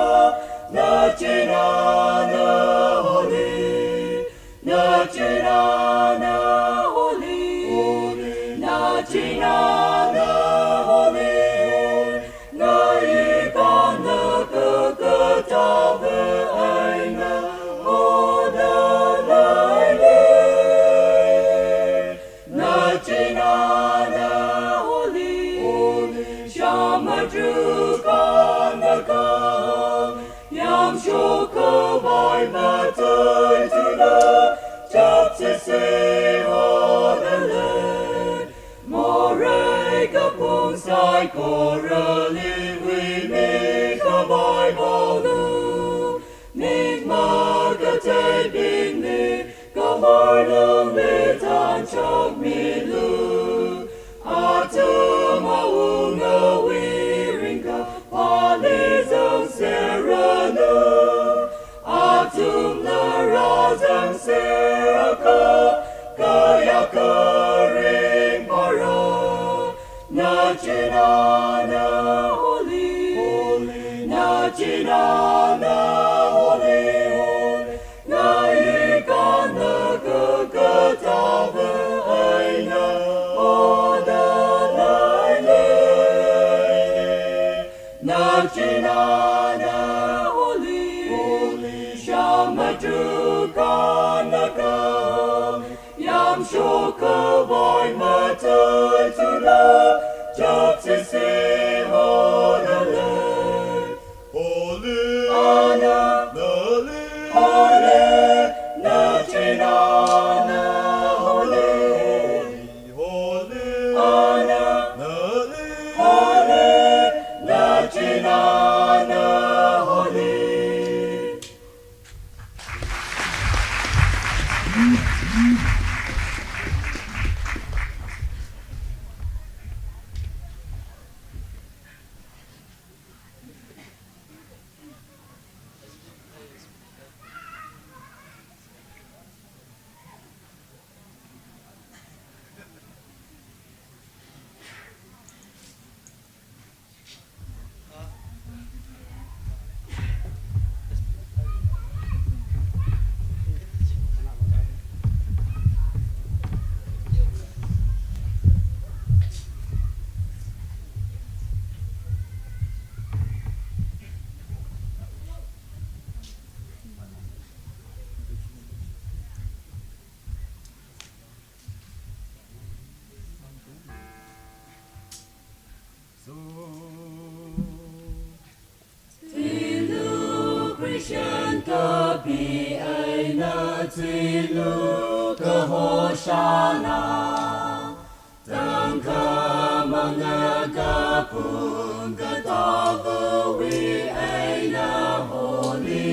nachinana holy. Nachinana holy, nachinana holy, ngayi kana kakatava aina hodalei. Nachinana holy, shamatrukana kahong, yāmshok khavai mataithura, chapsese hodalei. Morei kapung saikorali huimi khavai bolu, mik makateibingli kahor lungli tanchokmilu. Athum awungawui ringkaphāli zangserranu, athumna rāzangser akha kayākha ringphāra. Nachinana holy, nachinana holy, holy, ngayi kana kakatava aina hodalei. Nachinana holy, shamatrukana kahong, yāmshok khavai mataithura, chapsese hodalei. Holy, ana, nali, holy, nachinana holy, holy, ana, nali, holy, nachinana holy. Twilu Christian kapi eina twilu ka Hosanna, tangkhamang kaphung katāvawui eina holy.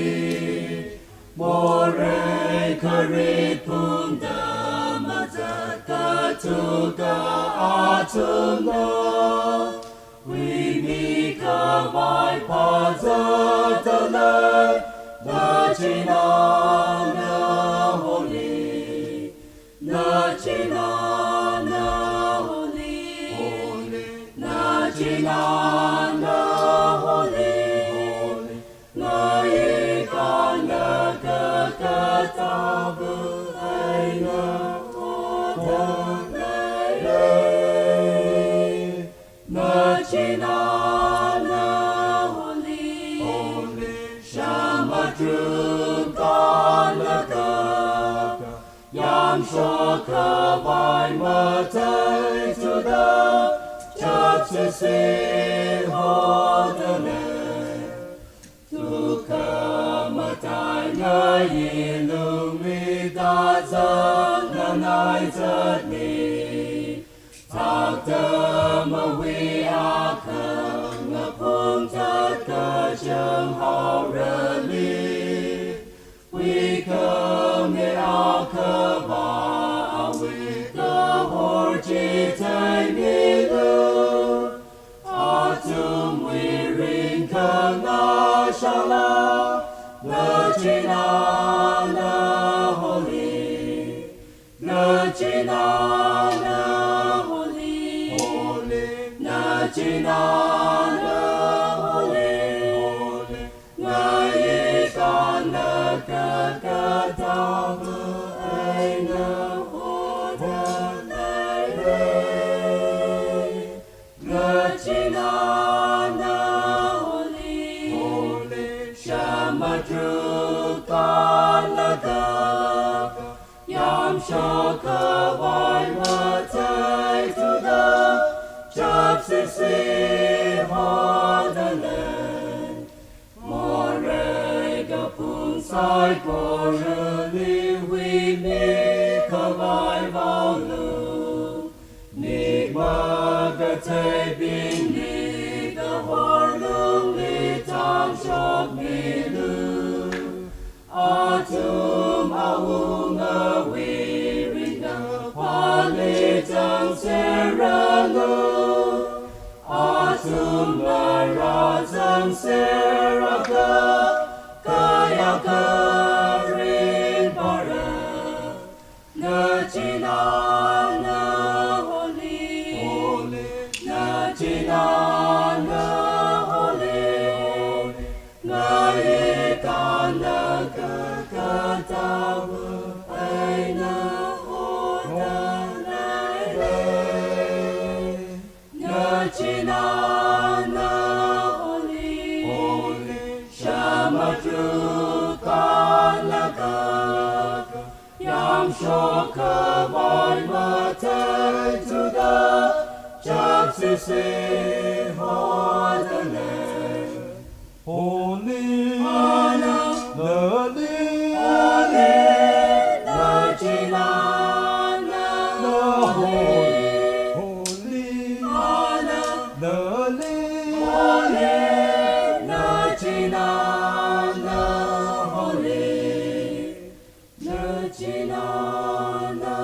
Morei kharit phungda mazat kathuka athumna, huimi khavai phāzatdalei. Nachinana holy, nachinana holy, holy, nachinana holy, holy, ngayi kana kakatava eina hodalei. Nachinana holy, holy, shamatrukana kahong, yāmshok khavai mataithura, chapsese hodalei. Tukha mataingayi lungli tāzang Naizatni, takta mawui akhang, ngaphung tatkachang haorali, huikhame akhava awui kahor chithei milu. Athumwui ringkhangashala, nachinana holy. Nachinana holy, holy. Nachinana holy, holy. Ngayi kanna kakatava eina hoda leire. Nachinana holy, holy. Shamatruk kanna kaka, yamshok khavai matheithuda, chapsisi hoda lei. Morei kaphung saikorali huimikhavai vaolu. Mik makatheibingli kahor lungli tangshok milu. Athum awungawui ringkaphāli zangserranu. Athum marāzangserraka, kayākha ringphāra. Nachinana holy, holy. Nachinana holy, holy. Ngayi kanna kakatava eina hoda leire. Nachinana holy, holy. Shamatruk kanna kaka, yamshok khavai matheithuda, chapsisi hoda lei. Holy, ana, nali, holy, nachinana, na holy, holy, ana, nali, holy, nachinana holy. Nachinana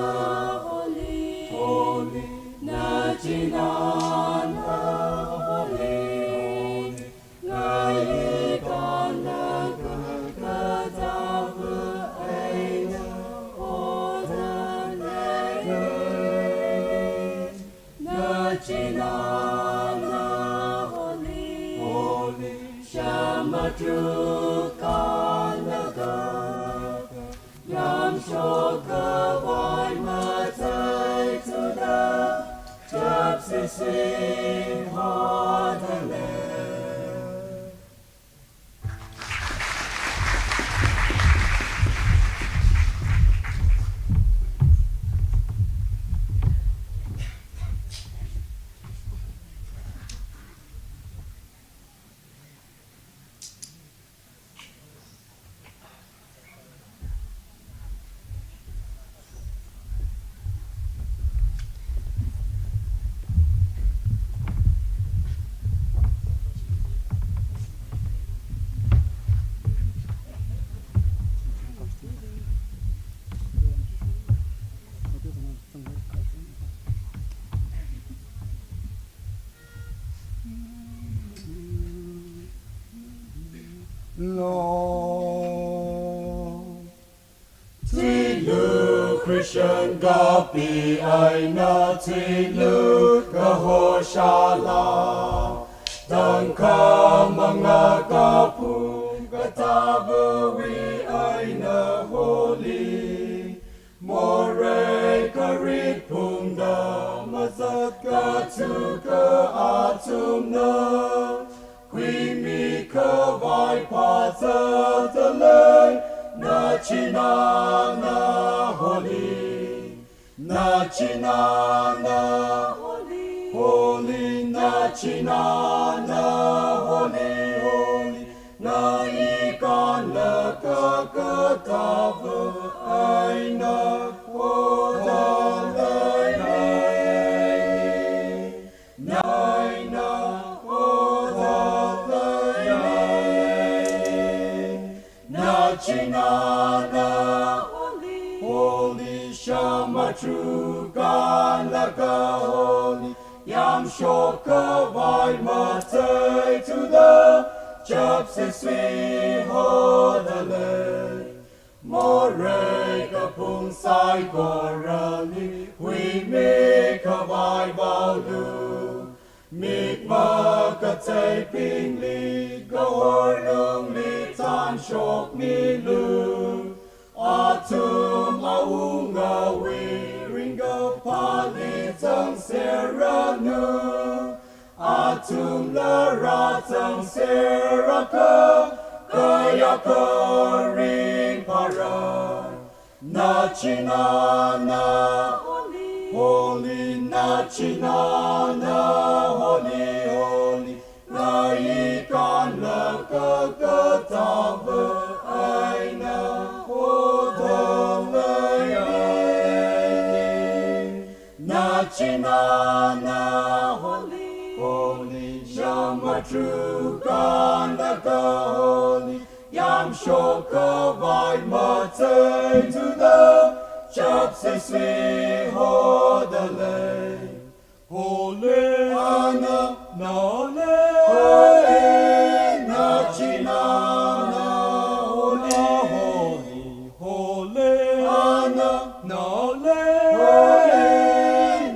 holy, holy. Nachinana holy, holy. Ngayi kanna kakatava eina hoda leire. Nachinana holy, holy. Shamatruk kanna kaka, yamshok khavai matheithuda, chapsisi hoda lei. Lord. Thuilu Christian kapi eina thuilu kahoshala, tangkhamang kaphung kathāvawui eina holy. Morei kharit phungda mazat kathuka athumna, huimikhavai phāzatda lei, nachinana holy, nachinana holy, holy, nachinana holy, holy. Ngayi kanna kaka kathāva eina hoda Matruk kanlāka holy, yāmshok khavai matheithuda, chapsisui hoda lei. Morei kaphung saikorali, huimi khavai vaolu. Mik makatheibingli, kahor lungli thanshokmilu. Athum awung awui ringkaphāli zangserranu. Athumla rāzangser akha, kayākha ringphāra. Nachinana holy, holy, nachinana holy, holy, ngayikānlāka kathāva eina hoda leilei. Nachinana holy, holy, shamatruk kanlāka holy, yāmshok khavai matheithuda, chapsisui hoda lei. Holy, ana, nale, holy, nachinana holy, holy, holy, ana, nale, holy,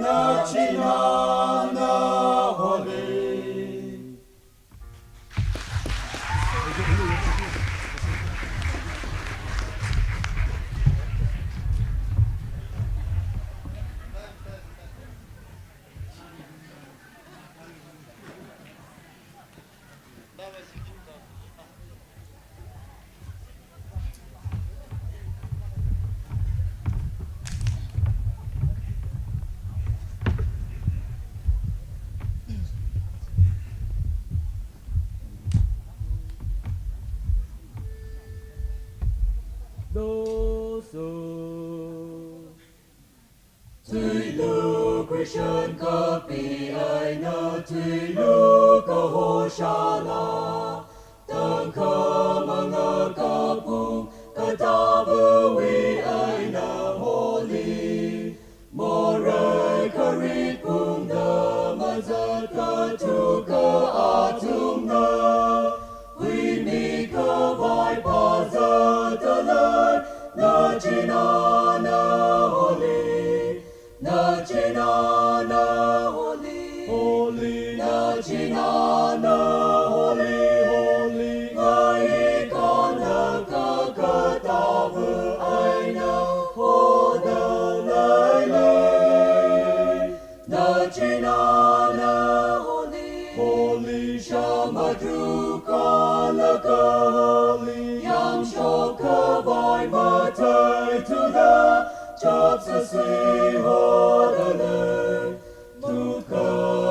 nachinana holy. Doso. Thuilu Christian kapi eina thuilu kaho shala, tangkhamanga kaphung kathāvawui eina holy. Morei kharit kungda mazat kathuka athumna, huimi khavai phāzatda lei. Nachinana holy, nachinana holy, holy, nachinana holy, holy, ngayikānlāka kathāva eina hoda leilei. Nachinana holy, holy, shamatruk kanlāka holy, yāmshok khavai matheithuda, chapsisui hoda lei. Tukha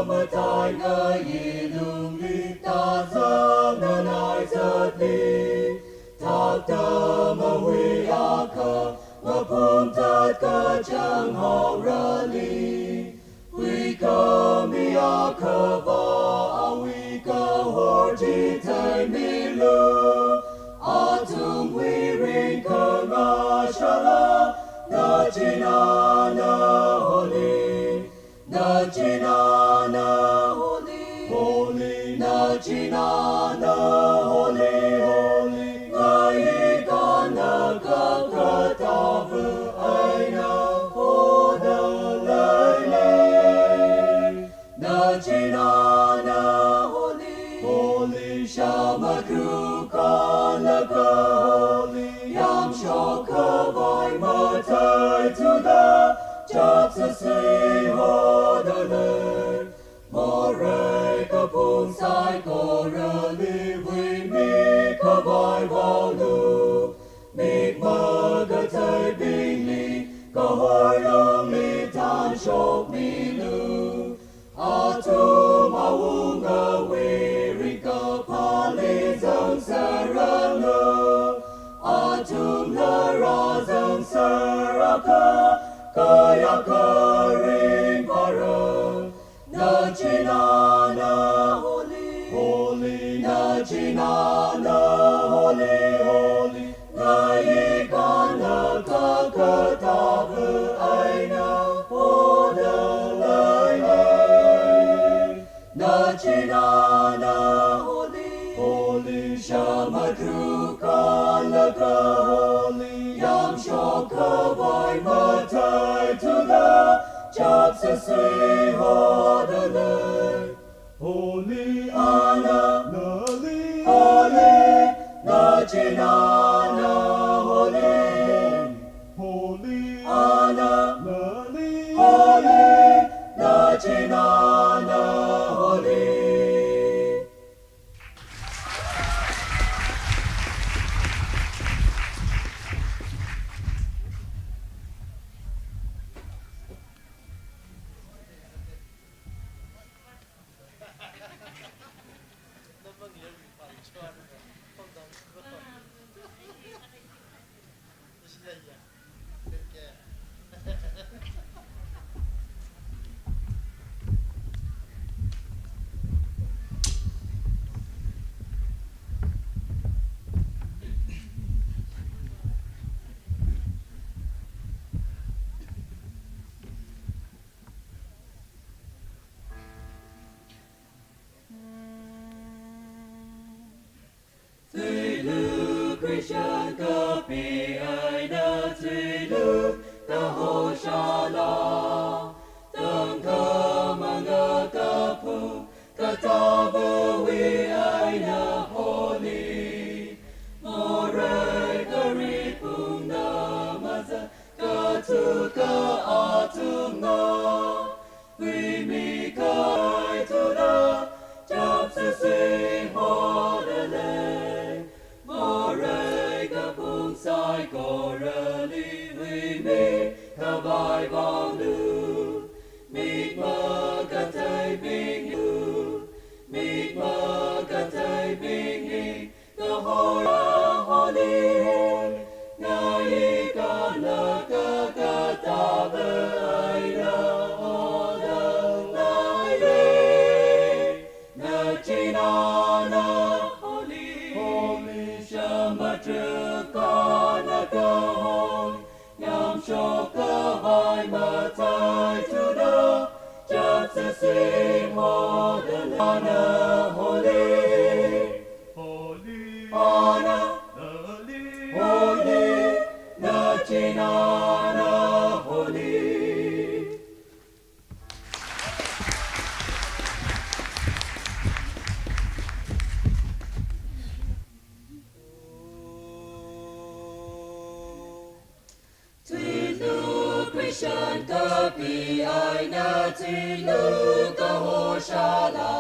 matai ngayi lungli tazang nanai zatli, thakta mahui akha, maphumtat kachang haorali. Huikhami akhava awui kahor chitheimilu. Athumwui ringkhangashala, nachinana holy, nachinana holy, holy, nachinana holy, holy, ngayikānlāka kathāva eina hoda leilei. Nachinana holy, holy, shamatruk kanlāka holy, yāmshok khavai matheithuda, chapsisui hoda lei. Morei kaphung saikorali, huimi khavai vaolu. Mik makatheibingli, kahor lungli thanshokmilu. Athum awungawui ringkaphāli zangserranu. Athumla rāzangser akha, kayākha ringphāra. Nachinana holy, holy, nachinana holy, holy, ngayikānlāka kathāva Sui hoda lei. Holy Ana, nali. Holy, nachinana holy. Holy Ana, nali. Holy, nachinana holy. Tuilu Christian kapi eina tuilu kaho sāla, tangkhamang kaphung kathāwui eina holy, morei kharei phungna mazat kathuka athumna, huimi khavai thuda, chapsāsi hoda lei. Morei kaphung saikorali huimi khavai vaolu, mik makatheibingli, mik makatheibingli, the holy, holy, ngai kana kakathāwui eina hoda lei. Nachinana holy, holy, shamatrukana kaho, yamshok khavai mathei thuda, chapsāsi hoda lei. Ana holy, holy, Ana, holy, holy, nachinana holy. Tuilu Christian kapi eina tuilu kaho sāla,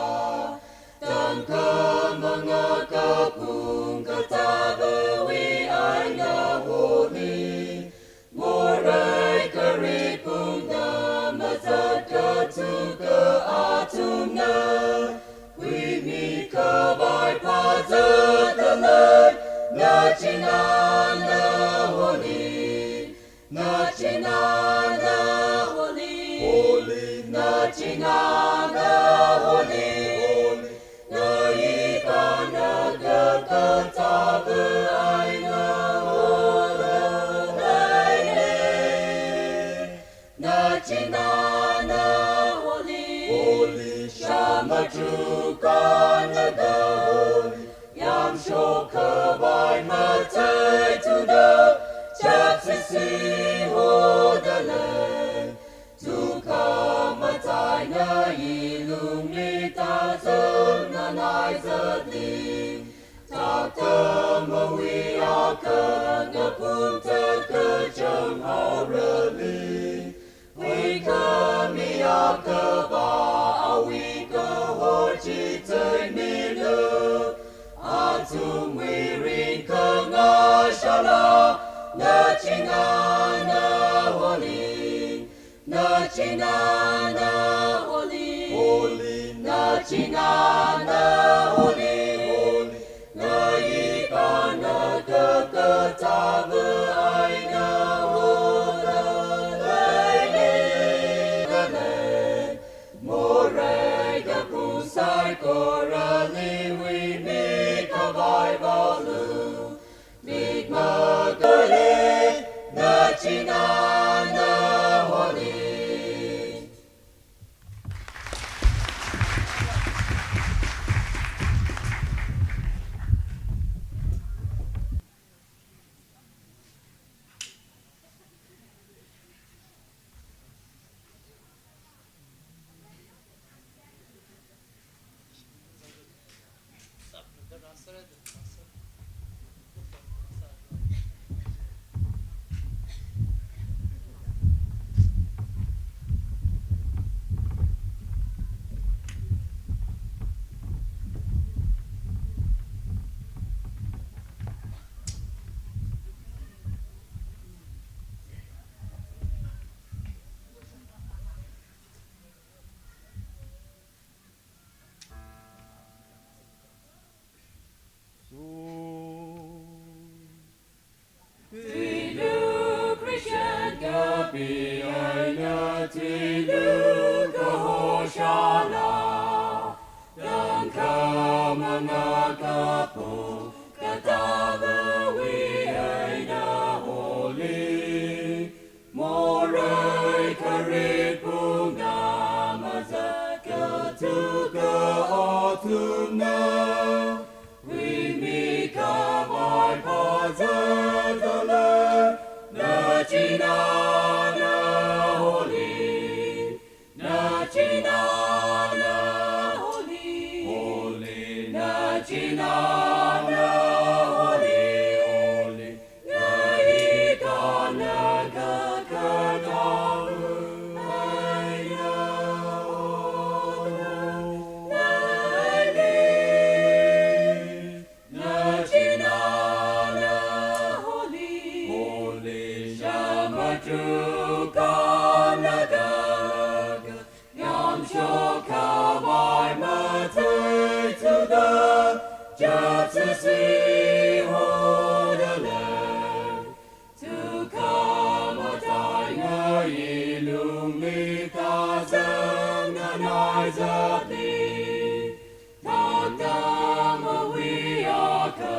tangkhamang kaphung kathāwui eina holy, morei kharei phungna mazat kathuka athumna, huimi khavai phazatda lei. Nachinana holy, nachinana holy, holy, nachinana holy, holy, ngai kana kakathāwui eina hoda lei. Nachinana holy, holy, shamatrukana kaho, yamshok khavai mathei thuda, chapsāsi hoda lei. Tukha mathāna i lungli tazangna naizatli, thakthangmawui akha ngaphungthat kachang haorali, huikhami akhava awui kaho chi theimilu, athumwui ringkhangashala, nachinana holy, nachinana holy, holy, nachinana holy, holy, ngai kana kakathāwui eina hoda lei. Morei kaphung saikorali huimi khavai vaolu, mik makatheibingli, nachinana holy. Pi eina tui luka hoshāla, tangkhamang akha pung katāvawui eina holy. Morei kharit pungna mazat kathuka athumna, huimikhavai phāzatdalei, na chinana holy. Na chinana holy, holy, na chinana holy, holy, na ikana kakatau, aina holy, na chinana holy, holy, shamatrukana kaka, yamshok khavai matheithuda, chapsisi hodalei. Tukha mataingayi lungli kazang nanai zatli, tangkhamawui akha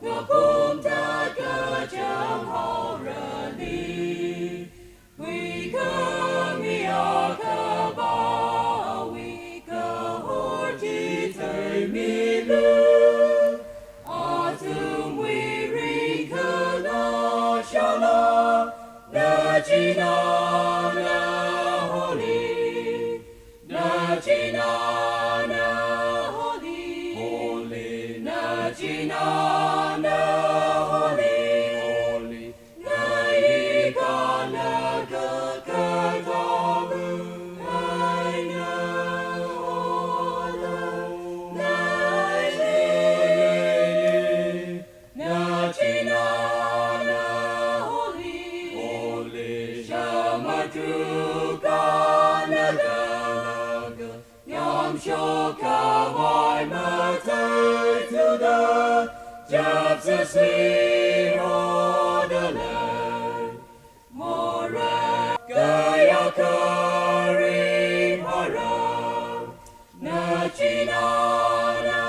ngapumtaka chang haorali, huikhami akhavawui kahor chithei milu. Athumwui ringkha nashāla, na chinana holy, na chinana holy, holy, na chinana holy, holy, na ikana kakatau, aina holy, na holy, na chinana holy, holy, shamatrukana kaka, yamshok khavai matheithuda, chapsisi hodalei. Morei kayākha ringphāra, na chinana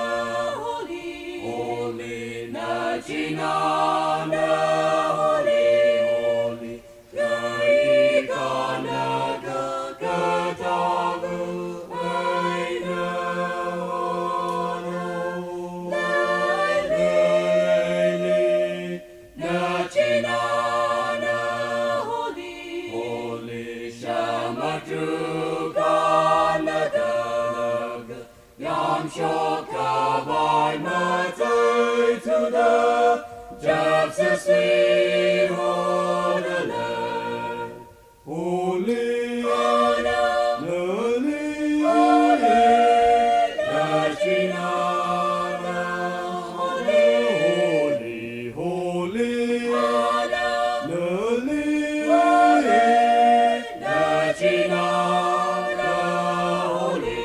holy, holy, na chinana holy, holy, na ikana kakatau, aina holy, na chinana holy, holy, shamatrukana kaka, yamshok khavai matheithuda, chapsisi hodalei. Holy, holy, na chinana holy, holy, holy, na chinana holy.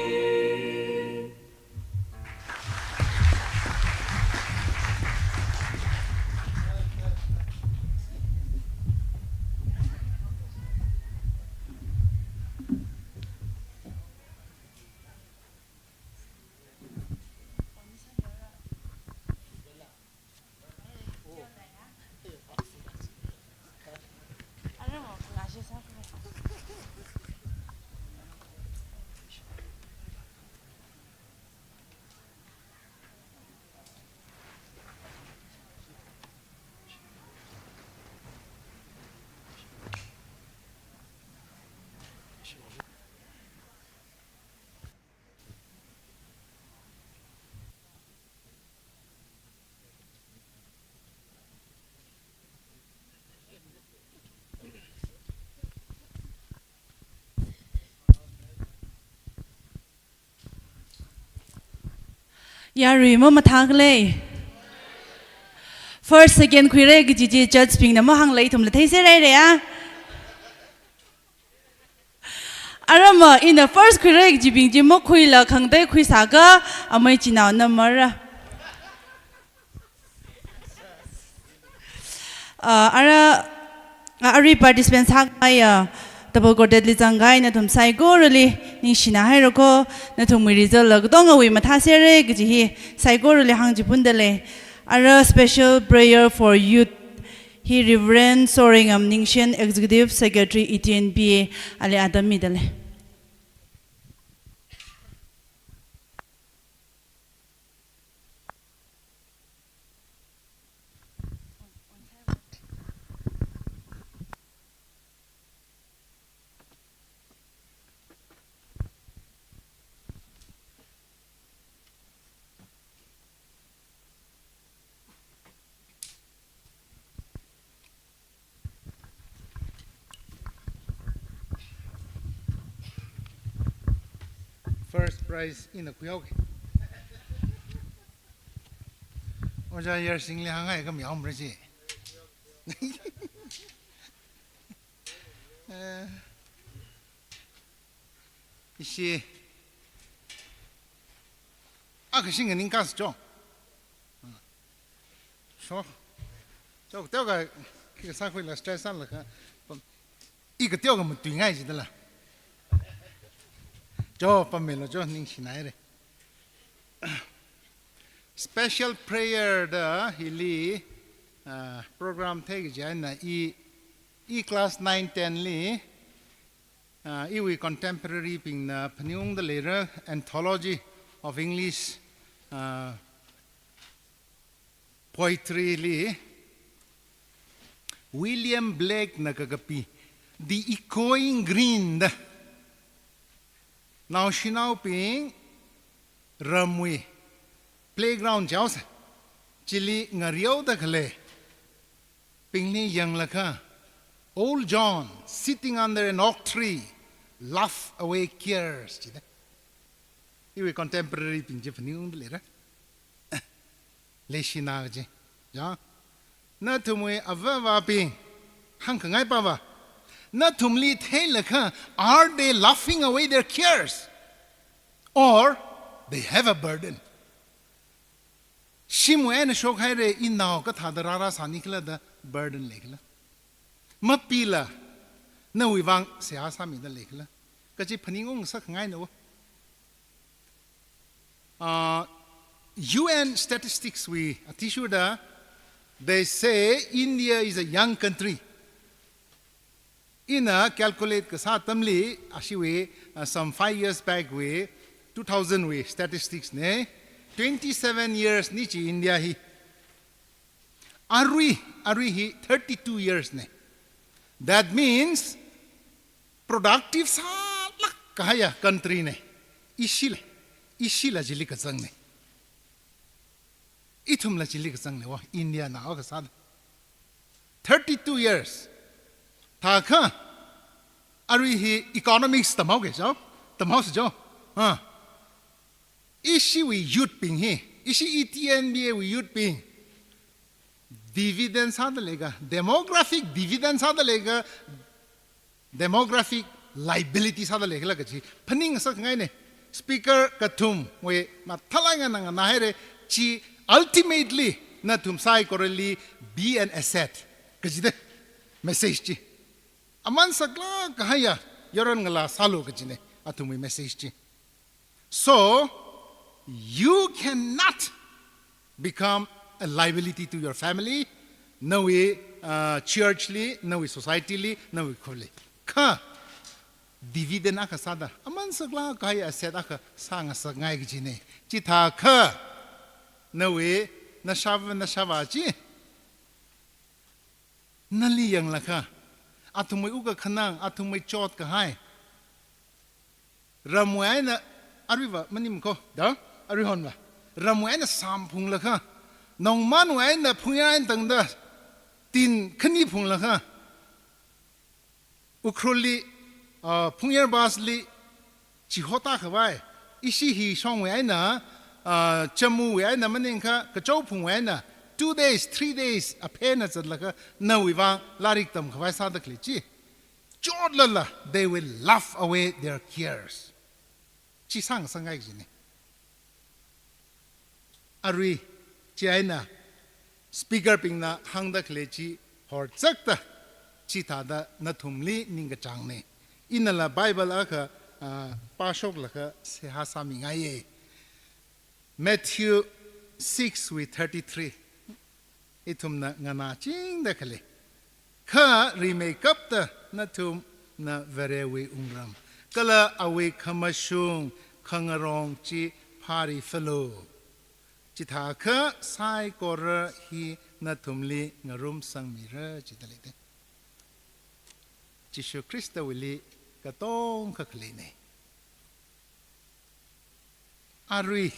Yarui mamathākhalei. First, second khuira kaji chi judge bingna mahāngla ithumla theisera ya. Arama ina first khuira kajibing chi makhuila khangatei khuisākha amei chinaona mara. Ah, ara Ah, arui participants sākahaiya double quadruplet li zangkahai nathum saikorali ningshina hairako, nathumwui result la katongawui mathāsera kaji hi saikorali hāngchiphundalei. Ara special prayer for youth hi Reverend Sorengam Ningshen, Executive Secretary E T N P A, ali atam midalei. First prize ina khuihaoki. Ojā Yarsingli hānghai kami aum raji. Eh, ishi. Akha shinga ningkasa jo. Sure. Chok teo ka, kika sākhuila stress sālaga. I kateokha matuingai jidala. Jo, pamelo jo, ningshina haira. Special prayer da hili, ah, program theikaji eina i, i class nine ten li, ah, iwui contemporary bingna phaningungda leira Anthology of English, ah, Poetry li William Blake na kakapi The Echoing Green da naoshinaobing ramwui playground chaosa chili ngareoda khalei bingli yanglaga, "Old John sitting under an oak tree laugh away cares," jida. Iwui contemporary bing chi phaningungda leira. Leishina kaji. Ja. Nathumwui avāvabing hāngkhangai pava. Nathumli theilaga, are they laughing away their cares? Or they have a burden? Shimwui eina shokhaira, inao kathāda rāra sāni khala da burden leikhala? Mapila, nawui vang seihā sāmida leikhala? Kaji phaningung sākhangaina wo. Uh, U N statistics wui athishurda, they say India is a young country. Ina calculate kasā atamli, ashiwui, uh, some five years back wui, two thousand wui statistics ne, twenty-seven years ni chi India hi. Arui, arui hi thirty-two years ne. That means productive sālāk kahaiya country ne. Ishila, ishila chili kazang ne. Ithumla chili kazang ne wo, India na o kasā. Thirty-two years. Thākha, arui hi economics tamhaoki jo, tamhaosa jo. Ha. Ishiwui youth bing hi, ishi E T N P A wui youth bing, dividend sāda leika, demographic dividend sāda leika, demographic liability sāda leikhala kaji phaning sākhangai ne. Speaker kathumwui mathālāk eina nganāhaira, chi ultimately nathum saikorali be an asset kajida message chi. Aman saklāk kahaiya yaron ngalā sālu kaji ne, athumwui message chi. So, you cannot become a liability to your family, nawui, uh, church li, nawui society li, nawui khurli. Kha, dividend akha sāda, aman saklāk kahai asset akha sāngasakngai kaji ne. Chithākha, nawui, nashava, nashava chi, nali yanglaga, athumwui wukkhanang, athumwui chotkahai. Ramwui eina, aruiva manim ko, da, aruihonva. Ramwui eina sam phunglaga, nongmanwui eina phungyār eina tangda, tin khani phunglaga, Ukhrulli, ah, phungyār bus li, chihota khavai, ishi hi shongwui eina, ah, Jammuwui eina maningkha, Kachao Phungwui eina, two days, three days, aphena zatlaga, nawui vang lairik tamkhavai sāda khalei chi. Chotlala, they will laugh away their cares. Chi sāngasakngai kaji ne. Arui, chieina, speaker bingna hāngda khalei chi horzakta, Chithāda nathumli ningkachāngne. Inala Bible akha, ah, pāshoklaga seihā sāmingaiye. Matthew six wui thirty-three. Ithumna nganāchingda khalei. Kha rimeikapta nathumna Varewui wungram kala awui khamashung khangarong chi phārifalu. Chithākha saikora hi nathumli ngarumsangmira jida leite. Jishu Khristawuili katongkha khaleine. Arui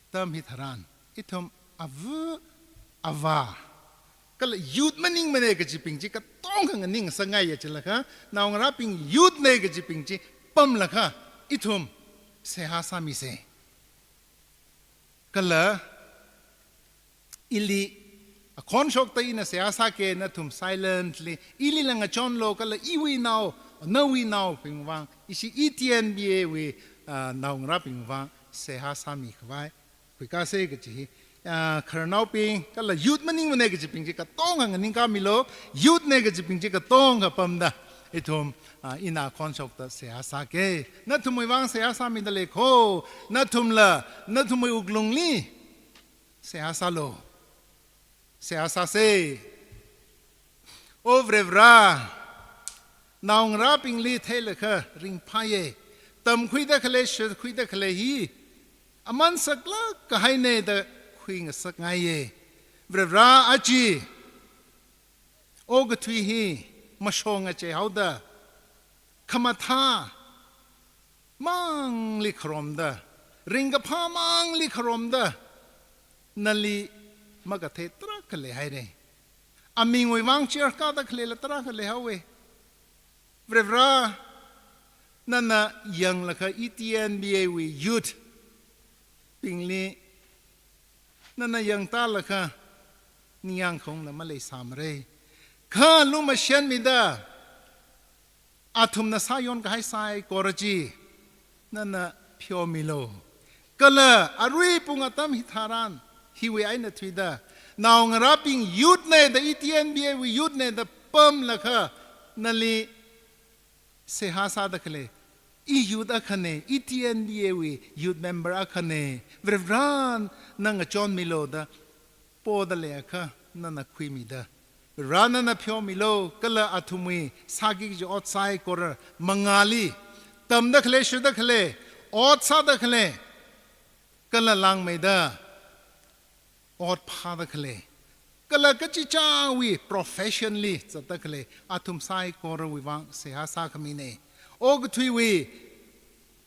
atam hitharan ithum ava, avā kala youth maningmane kajibing chi katongkha nganingsangaiya chilakha, naongarābing youth ne kajibing chi pamlakha ithum seihā sāmise. Kala ili akhon shokta ina seihā sāke, nathum silently ilila ngachonlu kala iwui nao, nawui naobing vang, ishi E T N B A wui, ah, naongarābing vang seihā sāmikhavai khuikāse kaji hi. Ah, khararnaobing kala youth maningmane kajibing chi katongkha nganingkāmilu, youth ne kajibing chi katongkha pamda ithum, ah, ina akhon shokta seihā sāke. Nathumwui vang seihā sāmida lei kho, nathumla nathumwui wuklungli seihā sālu. Seihā sāse. O Varivara, naongarābingli theilakha ringphāye. Tamkhuida khalei, shākhuida khalei hi aman saklāk kahaine da khuingasakngaiye. Varivara, aja okathui hi mashong ngacheihaoda, khamathā mangli kharomda, ringkaphā mangli kharomda, nali makathei tarākha leihaire. Amingwui vang church kāda khaleila tarākha leihaowe. Varivara, nana yanglakha E T N B A wui youth bingli nana yangtālakha ningyāng khaungla maleisāmare. Kha lumashanmida athumna sāyonkahai saikora chi nana pheomilu. Kala arui pung atam hitharan hiwui eina thuida, naongarābing youth ne da, E T N B A wui youth ne da pamlakha, nali seihā sāda khalei, i youth akhane, E T N B A wui youth member akhane, Varivara nana ngachonmilu da poda leiakha nana khuimida, Varivara nana pheomilu, kala athumwui sāki kaji ot saikora mangāli, tamda khalei, shurda khalei, ot sāda khalei, kala langmeida ot phāda khalei, kala kachichāwui profession li zatda khalei athum saikorawui vang seihā sākhamine. Okathuiwui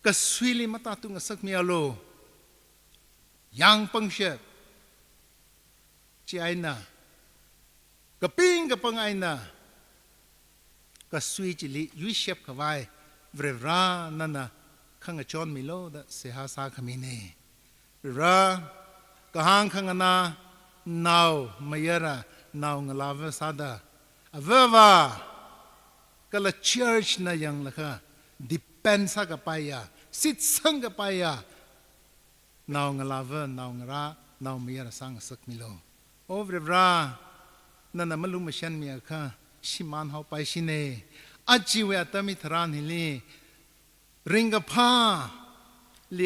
kasuili matātungngasakmialu. Yāng pangshap chi eina, kaping kapang eina kasui chili yuishap khavai Varivara nana khangachonmilu da seihā sākhamine. Varivara, kahāng khanganā, naomayara, naongalāva sāda, avāva kala church na yanglakha depend sākapaiya, shitsangkapaiya naongalāva, naongarā, naomayara sāngasakmilu. O Varivara, nana malumashanmiakha shimānhaopaishine. Ajawui atam hitharan hili ringkaphāli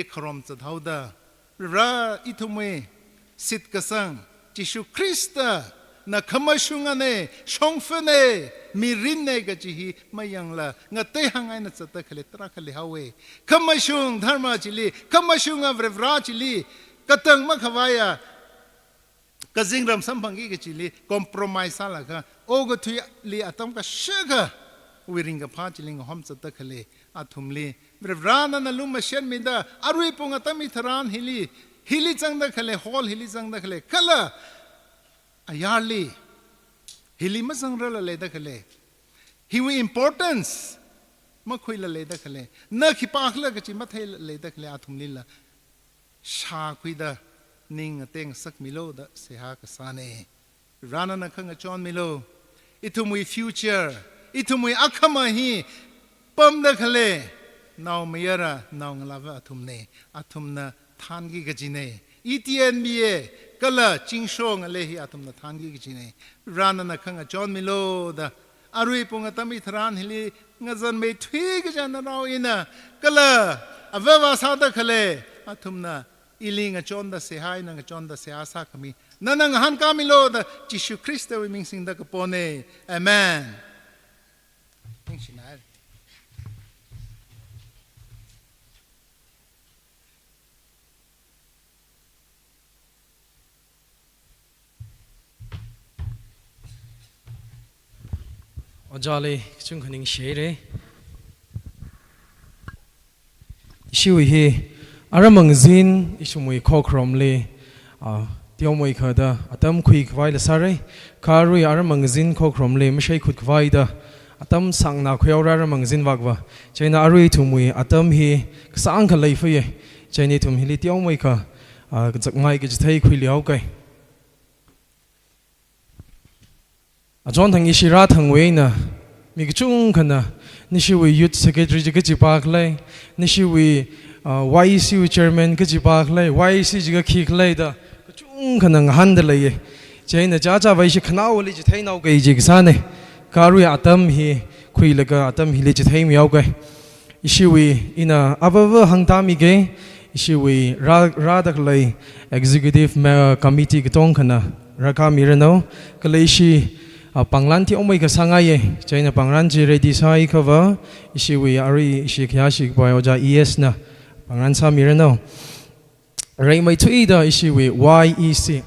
kharom zathaoda, Varivara, ithumwui shitkasang Jishu Khrista na khamashungane, shongfane, mirinne kaji hi mayangla ngateihāng eina zatda khalei tarākha leihaowe. Khamashung dharma chili, khamashunga Varivara chili katang makhavaiya kazingram samphangki kachili compromise sālaga, okathuili atam kashakawui ringkaphā chili ngahom zatda khalei athumli Varivara nana lumashanmida, arui pung atam hitharan hili, hili zangda khalei, hall hili zangda khalei, kala ayarli, hili mazangrarla leida khalei, hiwui importance makhuila leida khalei, na khipākhala kachi matheila leida khalei athumlila shākhuida ning ngatengasakmilu da seihā kasāne. Varivara nana khangachonmilu. Ithumwui future, ithumwui akhama hi pamda khalei naomayara, naongalāva athumne. Athumna thānki kajine. E T N B A kala Chingsho ngalei hi athumna thānki kajina. Varena khangachon milu da. Arui pung atam hitharan hili ngazanmeithui kaja narao ina kala avāva sāda khalei athumna ili ngachonda seihā, ina ngachonda seihā sākhami. Nana ngahānkāmilu da Jishu Khristawui ming singda kapona. Amen. Ningshina. Ojāli kachungkha ningshira. Ishiwui hi aram mangazin ishimwui khokharomli, ah, teomeikha da atam khuikhavai la sāra. Kha arui aram mangazin khokharomli mashaikhut khavai da atam sāngna khuihaora aram mangazin vakva. Chieina arui ithumwui atam hi kasāngkha leifaya. Chieina ithum hili teomeikha, ah, kazakmai kachithei khuiluihaoka. Achon thang ishi rāthangwui eina mi kachungkhana, nishiwui youth secretary chi kajipa khala, nishiwui, ah, Y E C wui chairman kajipa khala, Y E C chi kakhikhala da kachungkhana ngahānda leiya. Chieina chāchāva ishi khanaowali chitheinao kaji kasāna. Kha arui atam hi khuilaga atam hili chitheimihaoka. Ishiwui ina avāva hāngtāmiga, ishiwui rā, rāda khalei executive me-, committee katongkhana rākāmiranu. Kala ishi, ah, pangran teomeikha sāngaiya. Chieina pangran chi ready sāhaiakhava, ishiwui arui ishi khayāshi kapai Ojā E S na pangran sāmiranu. Reimeithuida ishiwui Y E C.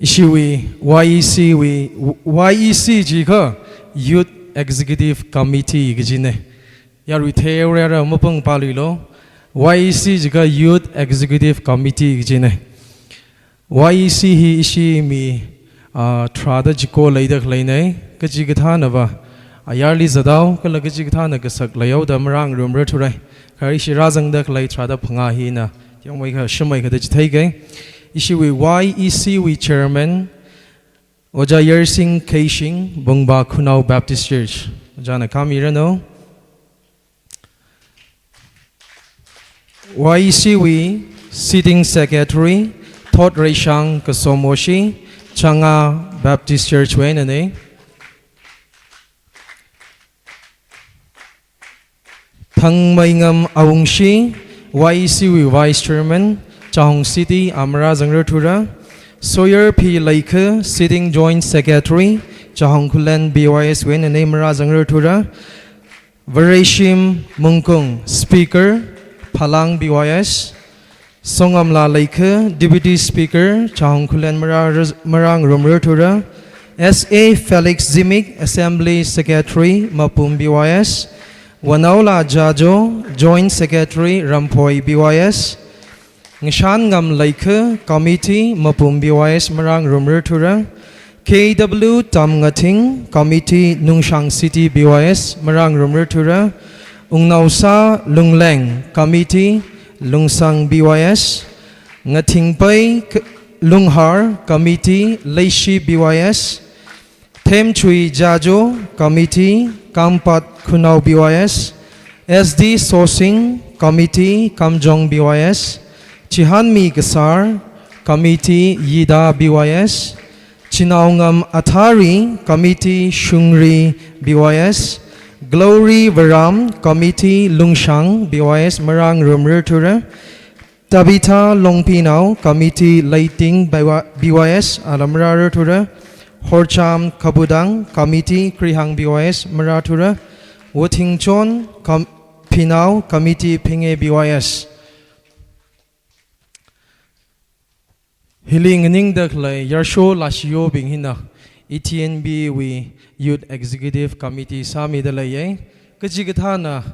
Ishiwui Y E C wui, Y E C jiakha Youth Executive Committee kajina. Yarui theorera mapung pāluilu. Y E C jiakha Youth Executive Committee kajina. Y E C hi ishi mi, ah, tharāda chiko leida khaleina, kachikathānava ayarli zathao, kala kachikathāna kasak leihaoda marāngarumrar thurai. Kha ishi rāzangda khalei tharāda phangā hina teomeikha shimeikha da chitheika. Ishiwui Y E C wui chairman, Ojā Yarsing Keishing, Bungba Khunao Baptist Church. Ojāna kāmiranu. Y E C wui sitting secretary, Thot Reishang Kasomoshi, Changa Baptist Church wui einana. Thangmeingam Awungshi, Y E C wui vice chairman, Chahong City, a marāzangrar thura. Soyar P Leikha, sitting joint secretary, Chahong Khullen B Y S wui einana, marāzangrar thura. Vareshim Mungkung, speaker, Phalang B Y S. Songamla Leikha, deputy speaker, Chahong Khullen marā-, marāngarumrar thura. S A Felix Zimik, assembly secretary, Mapum B Y S. Wanaola Jajo, joint secretary, Ramphoi B Y S. Ngashanngam Leikha, committee, Mapum B Y S, marāngarumrar thura. K W Tamngathing, committee, Nungshang City B Y S, marāngarumrar thura. Wungnaosa Lungleng, committee, Lungsang B Y S. Ngathingpai K-, Lunghar, committee, Leishi B Y S. Themchui Jajo, committee, Kampat Khunao B Y S. S D Sosing, committee, Kamjong B Y S. Chihanmi Kasar, committee, Yida B Y S. Chinaongam Athari, committee, Shungri B Y S. Glory Varam, committee, Lungshang B Y S, marāngarumrar thura. Tabitha Longpinao, committee, Leiting B Y S, ala marārar thura. Horcham Kabudang, committee, Krihang B Y S, marā thura. Wothingchon Com-, Phinao, committee, Phinge B Y S. Hili nganingda khalei Yarsho Lashiyobing hina E T N B wui Youth Executive Committee sāmida leiya. Kachikathāna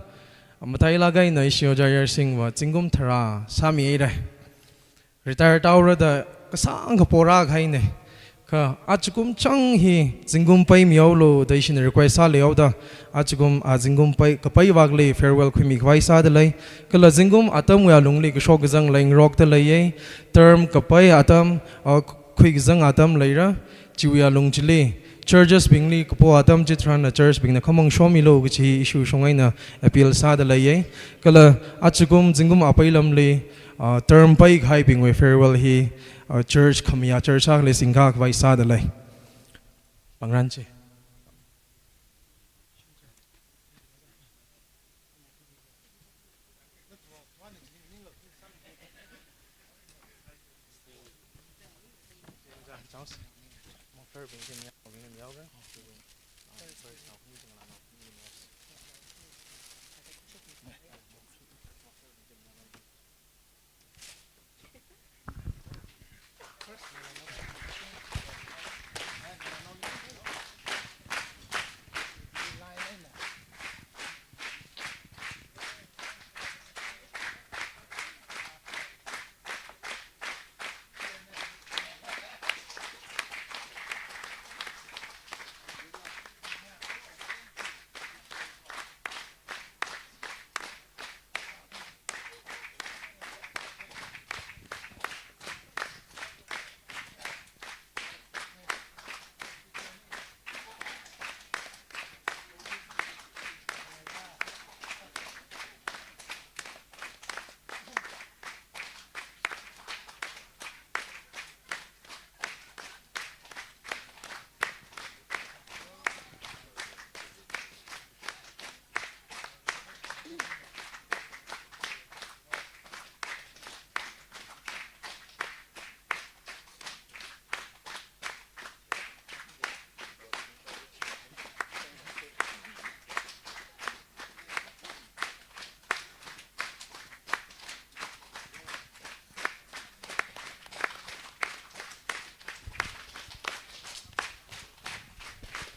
matailāk eina ishi Ojā Yarsingva zingkum tharā sāmihaira. Retire tāhaora da kasāngkha porākahaina. Kha ajakum chang hi zingkum paimeolu da ishina request sāleihaoda, ajakum a zingkum pai, kapai vakli farewell khuimikhavai sāda lei. Kala zingkum atamwui alungli kashok kazang leingarokda leiya. Term kapai atam, a, khuikazang atam leira. Chiwui alung chili Churches bingli kapo atam chitharanna church bingna khamong shomilu kachi issue shong eina appeal sāda leiya. Kala achikum zingkum apei lamli, ah, term paikahai bingwui farewell hi, ah, church khamayā church akhali singkhavai sāda lei. Pāngran chi.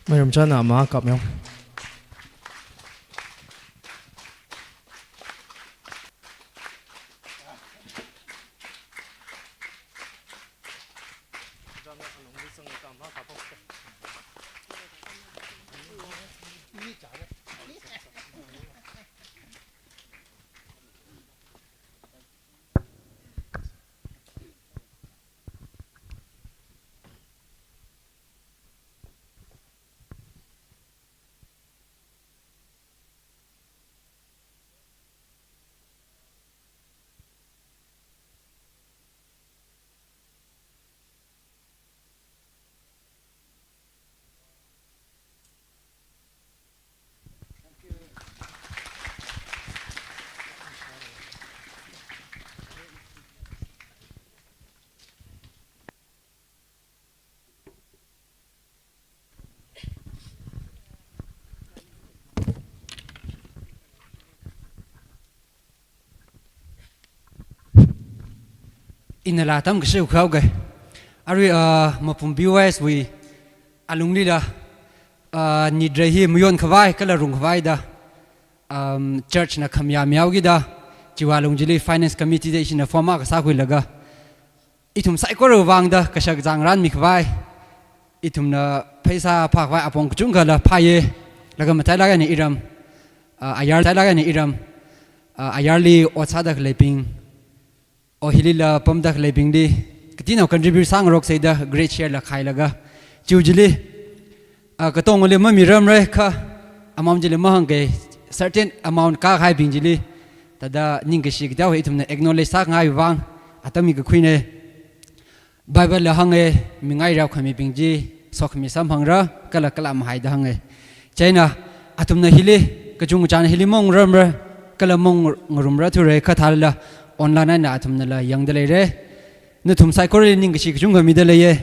Mairam chana ma kap yong. Ina la tam kashi ukhau gai. Arui, ah, Mapum B Y S wui alungli la, ah, nidre hi mayon khavai, kala rung khavai da, um, church na khamya miao gi da, chiwui alung chili finance committee da ishina form akha sākhuilaga, ithum saikora vang da kashak zangran mi khavai, ithumna pheisā phākhavai apong kachungkha la phāya, laga matailāk eina iram, ah, ayar matailāk eina iram, ah, ayarli ot sāda khaleibing, o hilila pamda khaleibingli, katinao contribute sāngarok seida great share la khailaga, chiwui chili, ah, katongli mamiramra kha, amount chili mahāngkei, certain amount kākahaibing chili, thāda ningkashi kateo hi ithumna acknowledge sāngai vang, atam hi kakhuina. Bible la hānga, mingai rao khamibing chi, sokhami samphangrar, kala kala mahaida hānga. Chieina, athumna hili, kachungkachāna hili maungramra, kala maungarumra thura kha thālala, online eina athumna la yangda leira. Nathum saikorali ningkashi kachungkha mida leiya.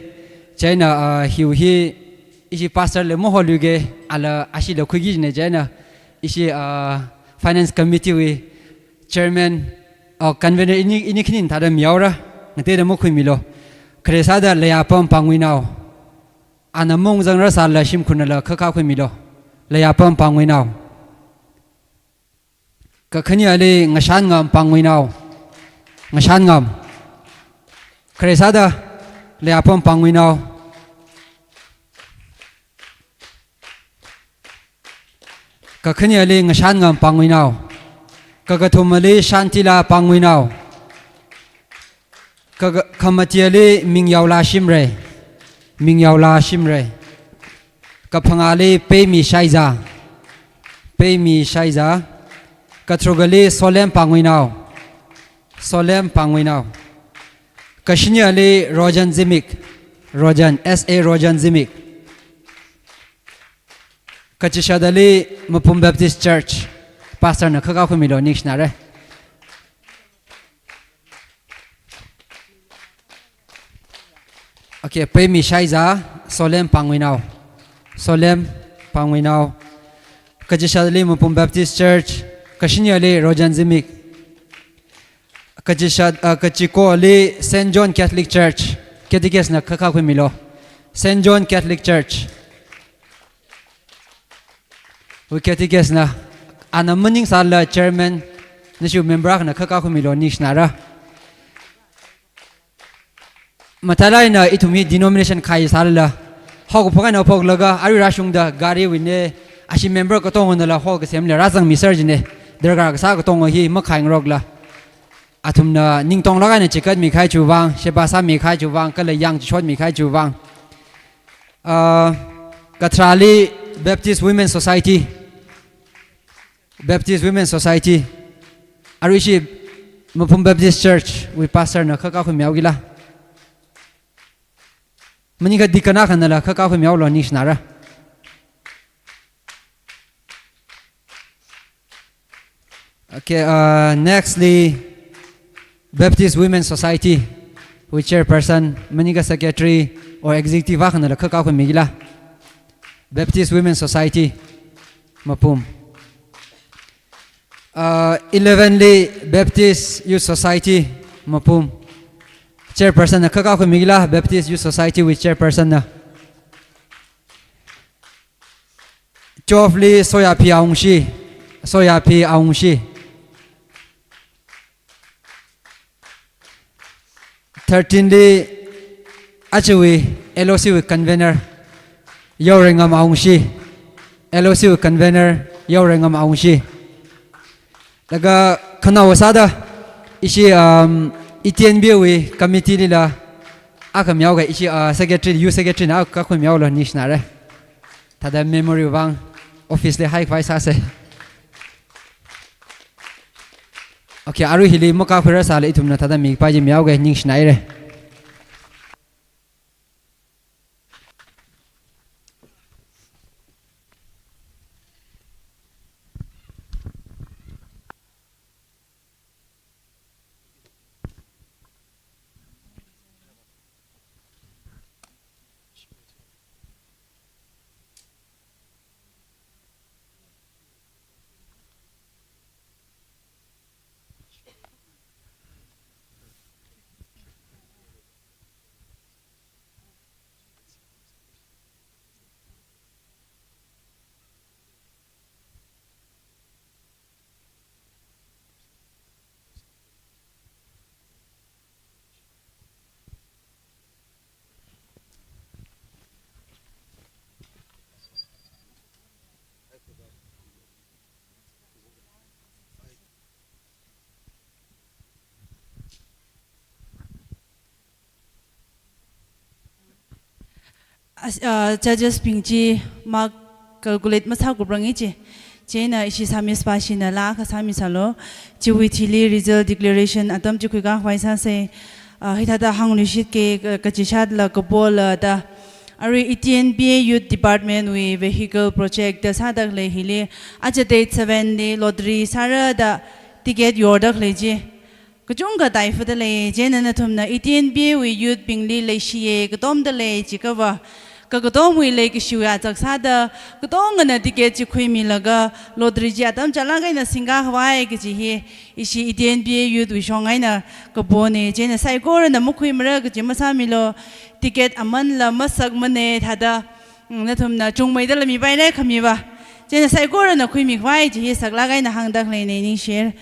Chieina, ah, hiwui hi, ishi pastor la maholui ge, ala ashila khuiki jina chieina, ishi, ah, finance committee wui chairman, ah, convener ini, ini khinin thāda mihaora, ngateida makhuimilu. Khare sāda Leiapam Pangwinao. Ana maungzangra sālala shimkhurna la khakha khuimilu. Leiapam Pangwinao. Kakhaneli Ngashanngam Pangwinao. Ngashanngam. Khare sāda Leiapam Pangwinao. Kakhaneli Ngashanngam Pangwinao. Kakathumali Shantila Pangwinao. Kaka-, khamatili Mingyaola Shimray. Mingyaola Shimray. Kaphangāli Peimi Shaiza. Peimi Shaiza. Katharukali Solem Pangwinao. Solem Pangwinao. Kashinili Rojan Zimik. Rojan, S A Rojan Zimik. Kachishātali Mapum Baptist Church. Pastor na khakha khuimilu, ningshinare. Okay, Peimi Shaiza, Solem Pangwinao. Solem Pangwinao. Kachishātali Mapum Baptist Church, kashinili Rojan Zimik. Kachishāt, ah, kachikoli Saint John Catholic Church, Catechist na khakha khuimilu. Saint John Catholic Church. Wui Catechist na, ana maningsālala chairman, nashi member akhana khakha khuimilu, ningshinara. Matailāk eina ithum hi denomination khai sālala, haokaphok eina haophoklaga, arui rāshungda gariwui eina, ashi member katonganala hall kasemli rāzangmi sāra jina, darkar kasā katonga hi makhaingarokla. Athumna ningtonglāk eina chikatmi kahai chiwui vang, sheba sāmi kahai chiwui vang, kala yāng chishotmi kahai chiwui vang. Ah, katharāli Baptist Women Society. Baptist Women Society. Arui ishi Mapum Baptist Church wui pastor na khakha khuimihaokila. Maningakha deacon akhanala khakha khuimihaolu, ningshinara. Okay, uh, nextly, Baptist Women Society wui chairperson, maningakha secretary or executive akhanala khakha khuimikila. Baptist Women Society, Mapum. Uh, elevenli Baptist Youth Society, Mapum. Chairperson na khakha khuimikila, Baptist Youth Society wui chairperson na. Twelveli Soyaphi Awungshi, Soyaphi Awungshi. Thirteenli ajawui L O C wui convener, Yaorengam Awungshi. L O C wui convener, Yaorengam Awungshi. Laga khanaowa sāda, ishi, um, E T N B wui committee lila, akha mihaoga ishi, uh, secretary, youth secretary na khakha khuimihaolu, ningshinare. Thāda memory vang, office li haikhavai sāsa. Okay, arui hili makakhui rāsālala ithumna thāda mikapai chi mihaoga, ningshinaire. As-, uh, judges bing chi mark calculate masākuprangi chi. Chieina ishi Psalmist pa shinala kasāmi sālu. Chiwui thili result declaration atam chi khuikakhavai sāsa. Uh, hithāda hāngluishitki, ka-, kachishātla kapola da. Arui E T N B A Youth Department wui vehicle project da sāda khalei hili, aja date sevenli lottery sāra da ticket yorda khalei chi. Kachungkha taifada lei, chieina nathumna E T N B A wui youth bingli leishiya, katomda lei, jiakhava, ka katomwui leikashiwui azak sāda, katongana ticket chi khuimilaga, lottery chi atam chālāk eina singkakhavai kaji hi, ishi E T N B A youth wui shong eina kapona, chieina saikorana makhuimara kaji masāmilu, ticket amanla masakmana thāda, mm, nathumna chungmeidala mipaira khamiva. Chieina saikorana khuimikhavai chi hi saklāk eina hāngda khaleina, ningshire.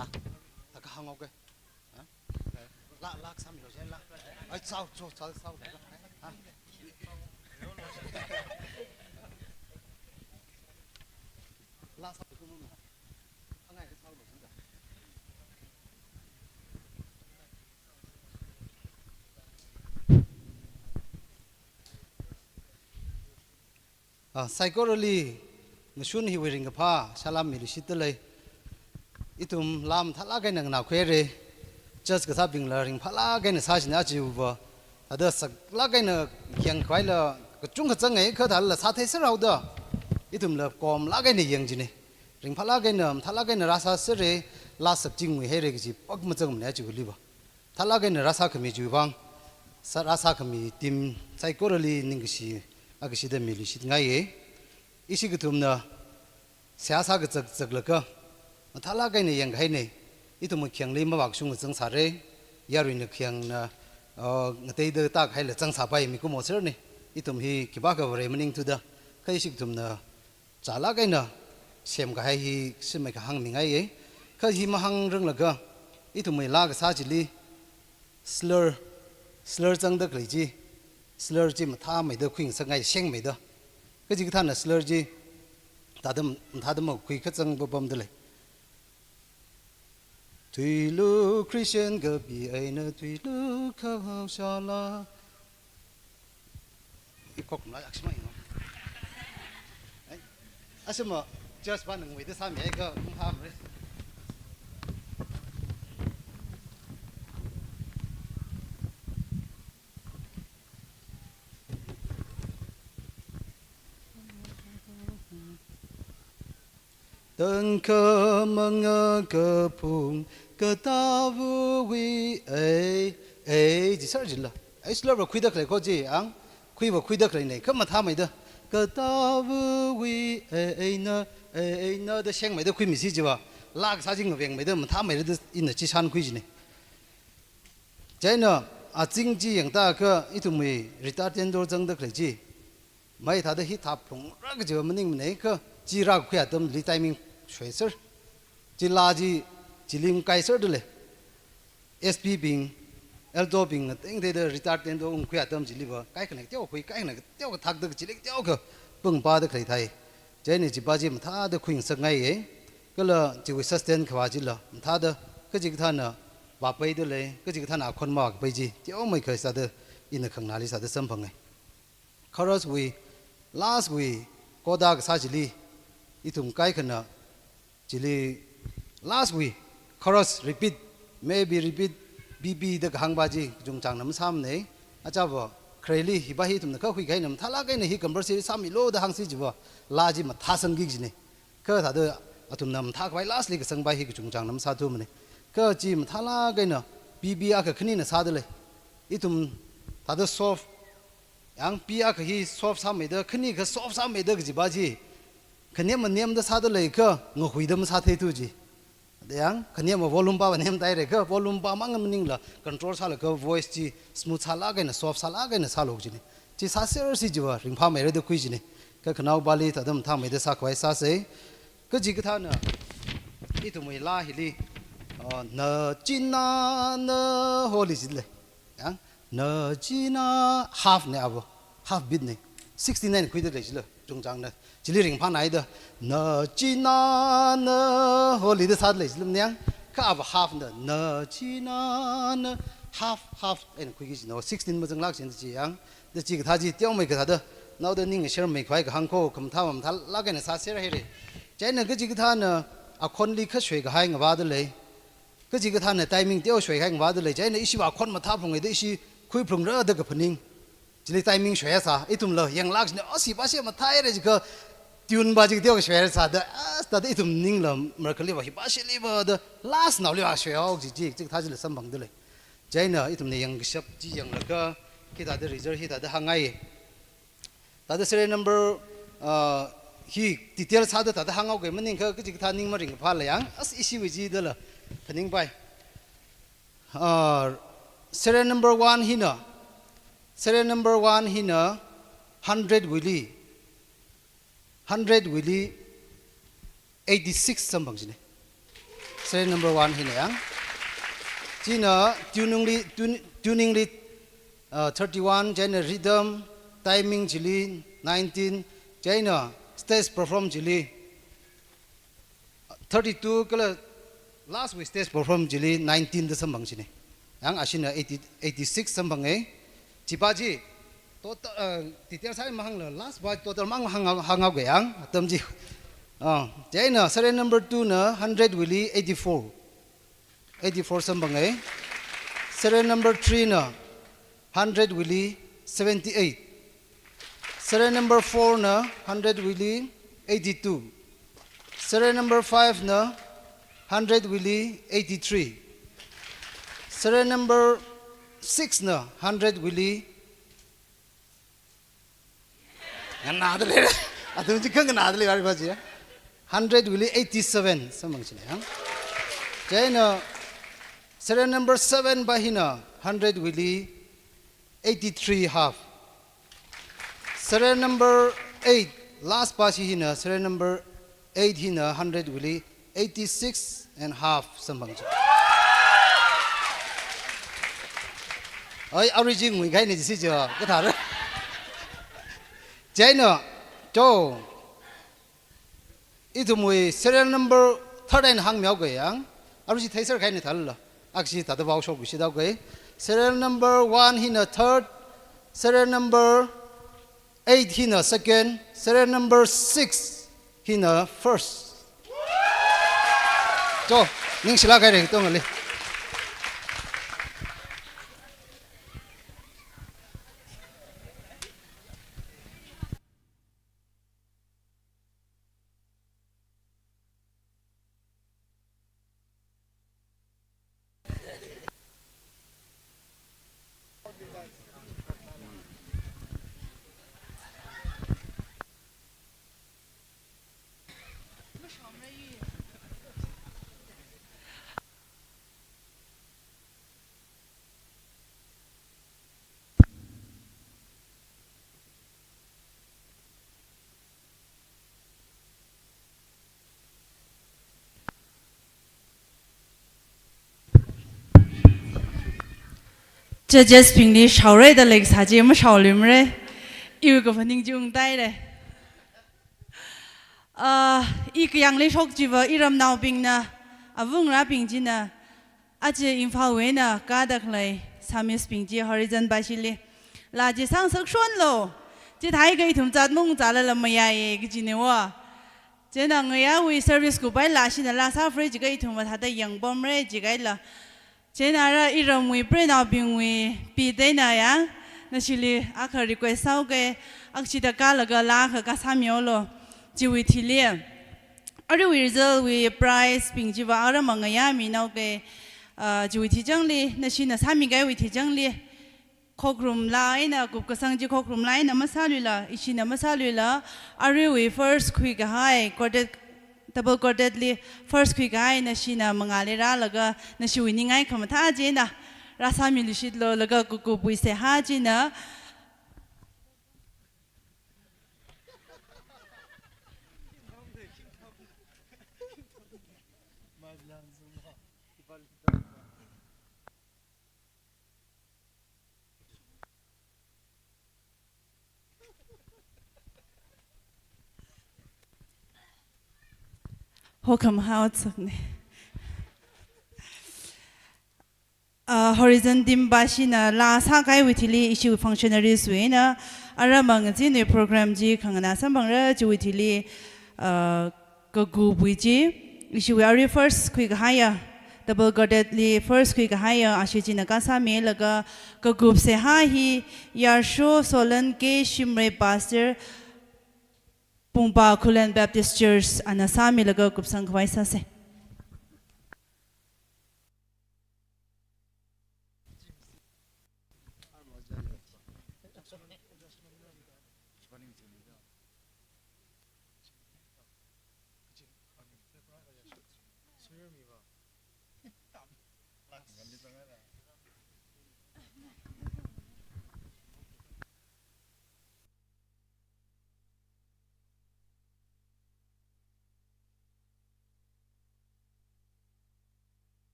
Ah, taka hāngoka. Ha? La, la, sam yo, la. Ai, sao, sao, sao, sao. Ha? Ah, saikorali ngashun hiwui ringkaphā salam miluishitdalei. Ithum laa mathālāk eina nganākhuihaira. Church kasābingla ringphālāk eina sāchina chiva. Thāda saklāk eina yangkhavai la kachungkha zangai, kha thālala sātheiserhaoda ithumla komlāk eina yang china. Ringphālāk eina, mathālāk eina rāsāsera, laa sakchingngaihaira kaji pak mazangmana chiwuiliva. Mathālāk eina rāsākhami chiwui vang, sā rāsākhami team saikorali ningkashi akashida miluishitngaiya. Ishi kathumna seihā sākazak zaklaga mathālāk eina yangkahaina. Ithum khayangli mavākashung zangsāra, yaruina khayangna, uh, ngateida tākahaila zangsāpai, mikumo serna. Ithum hi khipākha Vare maningthuda, kha ishi kathumna chālāk eina semkahai hi shimei kahāng mingaiya. Kha hi mahāngranglaga, ithumwui laa kasā chili slur, slur zangda khalei chi, slur chi mathāmeida khuingasakngai, shengmeida. Kachikathāna slur chi thāda, thāda makhui kazang papamdalei. Thuilu Christian kapi eina thuilu khavao shala. Ikok mla yak shima ino. Ai, asima church ba nang wei de sami ai ka, um, ha, mre. Tangkhamanga kaphung katavawui, ei, ei, chi sar jila. Ei, slur va khuida khalei ko chi, ang, khui va khuida khaleina, kha mathāmeida. Katavawui, ei, eina, ei, eina, da shengmeida khuimisi chiva. Laa kasā chi ngavengmeida, mathāmeida ina chi shānkhui china. Chieina, azing chi yangda kha ithumwui retired tenor zangda khalei chi. Mai thāda hi thap phungra kajiva maningmana, kha chi rākakhui atamli timing shoiser. Chi laa chi, chili ngakaiser dalei. S P bing, alto bing, ateng thāda retired tenor ungkhui atam chiliva, kaikhana teokha khui, kaikhana teokha thakda, chili teokha pungpada khalei thai. Chieina chiva chi mathāda khuingasakngaiya. Kala chiwui sustain khavā chila mathāda, kachikathāna vāpai dalei, kachikathāna akhon mavāpai chi, teomeikha sāda ina khanganāli sāda samphangai. Chorus wui, last wui, coda kasā chili, ithum kaikhana, chili, last wui, chorus repeat, maybe repeat, B B da kahāngva chi, kachungchāngna masāmana, achava, khareli, hiva hi ithumna kha khuikahaina mathālāk eina hi compulsory sāmilu da hāngsi chiva, laa chi mathāsangki kajina. Kha thāda athumna mathākhavai lastli kasangva hi kachungchāngna masāthumana. Kha chi mathālāk eina B B akha khanina sādalei. Ithum thāda soft, yang B akha hi soft sāmeida, khani kha soft sāmeida kajiva chi. Khanem manemda sādalei kha ngahuida masātheithu chi. Da yang, khanem ma volume pava nemda haira kha, volume pamang maningla control sālaga voice chi smooth sālāk eina, soft sālāk eina sālu kajina. Chi sāsersi chiva, ringphāmeira da khui china. Kha khanaovali thāda mathāmeida sākhavai sāsa. Kachikathāna, ithumwui laa hili, uh, nachinana holi chilei. Yang, nachina half na ava, half beat na. Sixteen na khuida lei chila, chungchāngna. Chili ringphānaida, nachinana holi da sādalei chila, yang, kha ava half na, nachinana half, half eina khuiki kajina, sixteen mazanglāk kajina chi yang. Da chikathā chi teomeikha thāda, naoda ning share meikhavai kahāng ko, khamathā mathālāk eina sāser haira. Chieina kachikathāna, akhonli kha shoikahai ngavādalei. Kachikathāna timing teo shoikahai ngavādalei, chieina ishiva akhon mathā phungaida ishi khuiphungra da kaphaning. Chili timing shoiya sā, ithumla yanglāk china, oh, siva shi mathāhaira jiakha, tune va chi teo shoiya sāda, ah, thāda ithum ningla, markhaliva, hiva shiliva da, last naoliva shoihao chi, chi, chikathā chila samphangdalei. Chieina ithumna yangkashap chi yanglaga, khi thāda result hi thāda hāngngai. Thāda serial number, uh, hi detail sāda thāda hānghaoki maningakha, kachikathā ning maringkaphā lei yang, as ishiwui chi dala phaningpai. Uh, serial number one hina, serial number one hina hundred wuili, hundred wuili eighty-six samphang china. Serial number one hina yang. China tuning li, tun-, tuning li, uh, thirty-one, chieina rhythm, timing chili nineteen, chieina stage perform chili thirty-two, kala last wui stage perform chili nineteen da samphang china. Yang ashina eighty, eighty-six samphangai. Chiva chi Total, uh, details hai mahāngla, last bar total mang hāng, hānghaoga yang, atam chi. Uh, chieina serial number two na hundred wuili eighty-four. Eighty-four samphanga. Serial number three na hundred wuili seventy-eight. Serial number four na hundred wuili eighty-two. Serial number five na hundred wuili eighty-three. Serial number six na hundred wuili nganāda lei. Athum chi khanganāda lei, ari ba chi. Hundred wuili eighty-seven samphang china yang. Chieina serial number seven bar hina hundred wuili eighty-three half. Serial number eight, last bar chi hina, serial number eight hina hundred wuili eighty-six and half samphang chi. Ai, average ngui kahaina chi si jo, kathara. Chieina, to. Ithumwui serial number third eina hāngmihaoga yang, average theiser kahaina thālala. Akshi tata bao shok shi dao kai. Serial number one hina third, serial number eight hina second, serial number six hina first. To, ningshilāk haira, to ngali. Judges bingli shaora da leisā chi mashaoluimara. Iwui kaphaning chi ungtaira. Ah, i kayāngli shok chiva iramnaobingna, avāngarābing china, aja Imphalwui eina kāda khalei Assamese bing chi Horizon Bashili laa chi sāngasak shonlu. Chithākha ithum zat maungzālala mayāya kajina wo. Chieina ngayāwui service kup eina laa shina laa sāphara jiakha ithum mathāda yangpamra jiakha la. Chieina ara iramwui preinaobingwui bit eina ya, nashili akha request sāhaoga, akshida kālaga laa akha kāsāmihaolu. Chiwui thili aruiwui result wui prize bing chiva aram ngayāminaoga, ah, chiwui thichangli, nashina sāmikahaiwui thichangli, khokharum laa eina, kupkasang chi khokharum laa eina masāluila, ishina masāluila, aruiwui first khuikahai, quartet, double quartet li first khuikahai nashina mangāli rālaga, nashiwui ningai khamathā china rāsāmiluishitlu, laga kakupwui seihā china Hokham hao tsakne. Ah, Horizon team bashina laa sākahaiwui thili ishi functionaries wui eina aram ngazinwui program chi khanganā samphangra, chiwui thili, ah, kakupwui chi, ishiwui arui first khuikahaiya, double quartet li first khuikahaiya, ashi china kāsāmilaga, kakup seihā hi Yarsho Solan K Shimray, Pastor, Pungpa Khullen Baptist Church, ana sāmilaga kupsangkhavai sāsa.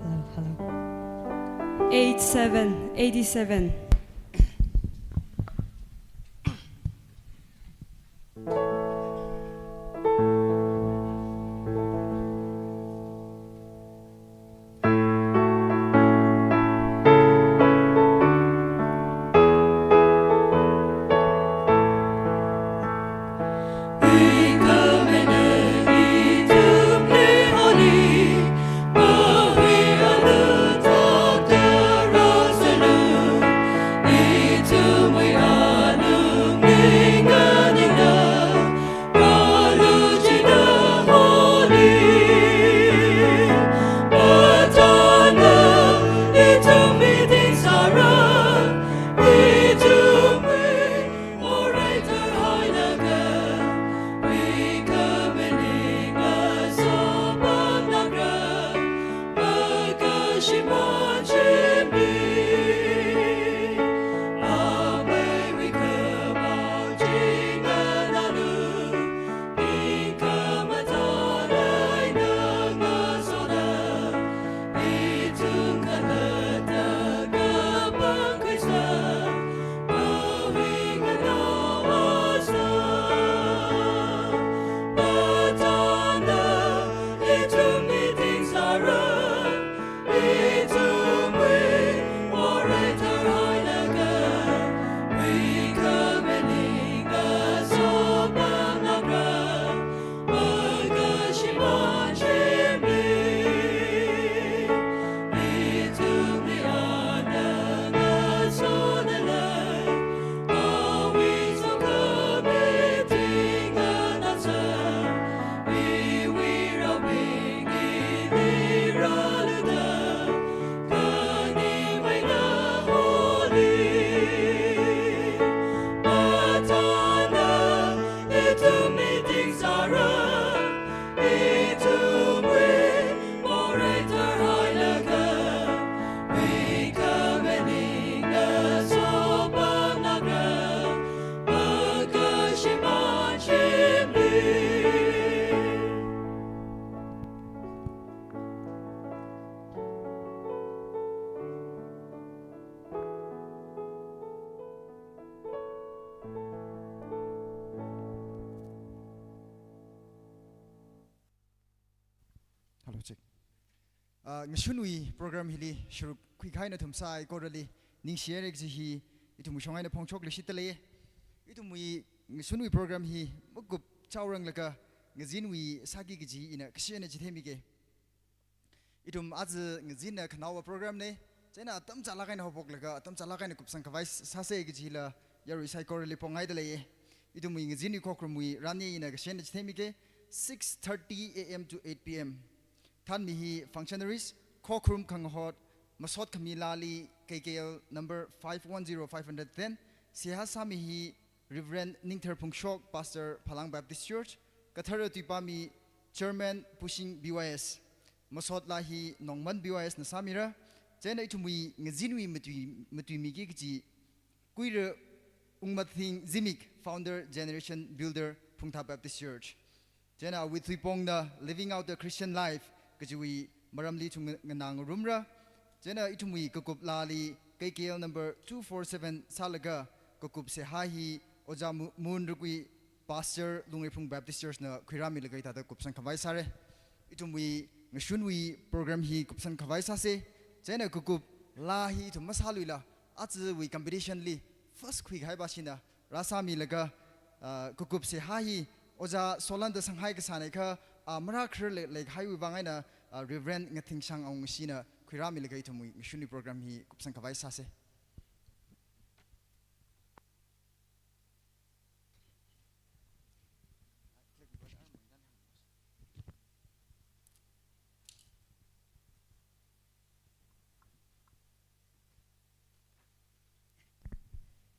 Hello, hello. Eight seven, eighty-seven. Check. Ah, ngashunwui program hili sharuk khuikahai nathum saikorali ningshihaira kaji hi ithumwui shong eina phongshokluishitdalei. Ithumwui ngashunwui program hi makup chaoranglaga ngazinwui sāki kaji ina kashe eina chitheimike. Ithum aja ngazinna khanaowa program ne, chieina atam chālāk eina haophoklaga atam chālāk eina kupsang khavai sāsa kajila yarui saikorali pongaidalei. Ithumwui ngazinwui khokharumwui rani ina kashe eina chitheimike, six thirty A M to eight P M. Thānmi hi functionaries, khokharum khangahot, masot khami laali K K L number five one zero five hundred ten, seihā sāmi hi Reverend Ningthar Phungshok, Pastor Phalang Baptist Church, kathara tuipami Chairman Pushing B Y S, masot laa hi Nongman B Y S na sāmira, chieina ithumwui ngazinwui matui, matuimiki kaji Kuira Ungmathing Zimik, Founder Generation Builder, Phungthar Baptist Church. Chieina awui thuipongna Living Out the Christian Life kajiwui maramli ithum nganāngarumra. Chieina ithumwui kakup laali K K L number two four seven sālaga kakup seihā hi Ojā Mu-, Mun Rukui, Pastor Lungreiphung Baptist Church na khuirāmilaga hithāda kupsang khavai sāra. Ithumwui ngashunwui program hi kupsang khavai sāsa. Chieina kakup laa hi ithum masāluila, ajawui competition li first khuikahai pāshina rāsāmilaga, ah, kakup seihā hi Ojā Solanda sanghai kasāna kha, ah, marākhar le-, leikahaiwui vang eina, ah, Reverend Ngathingshang Awungashina khuirāmilaga ithumwui ngashunwui program hi kupsang khavai sāsa.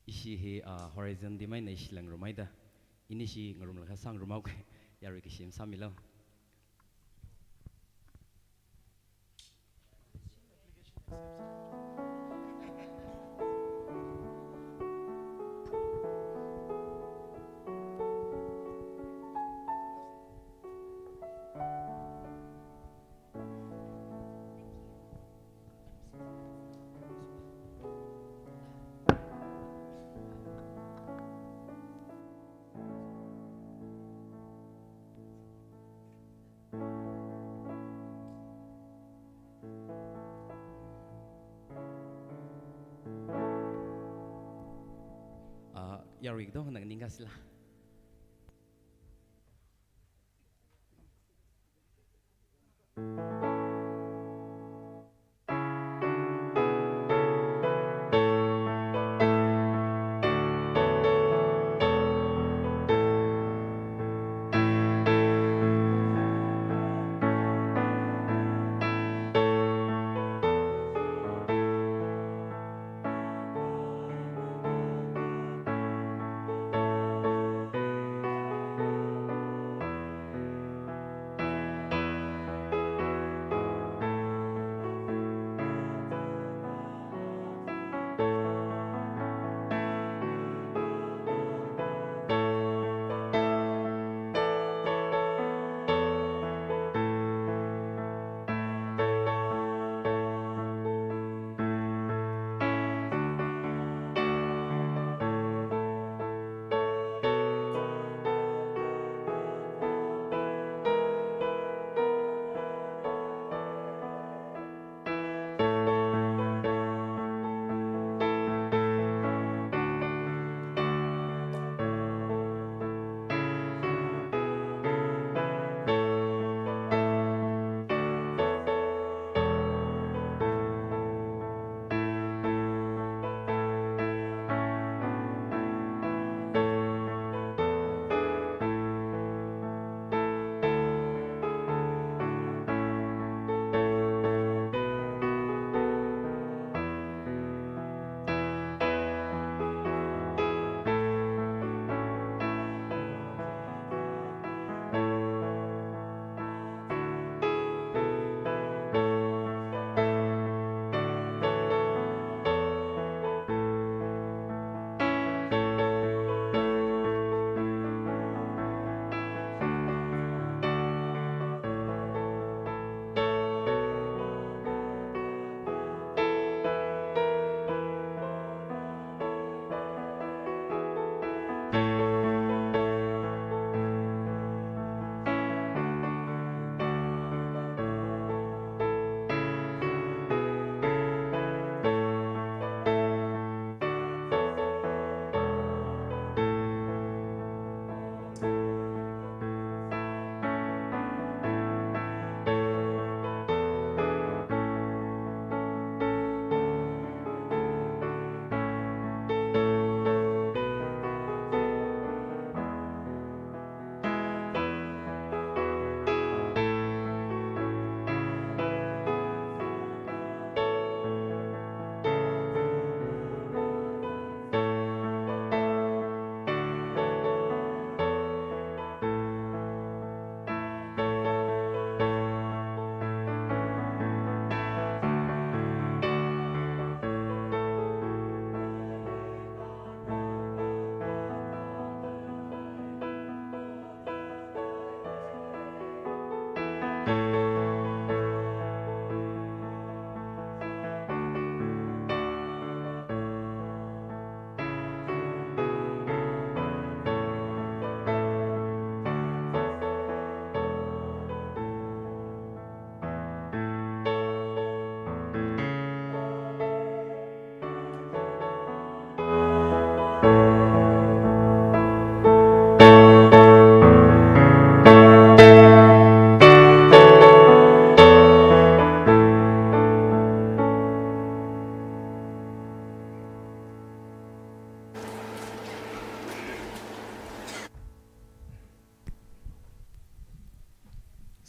Ishi hi, ah, Horizon team eina ishi langrumhaida. Inishi ngarumlaga sāngarumhaoke, yarui kashi masāmilu. Ah, yarui katongana nganingkasila.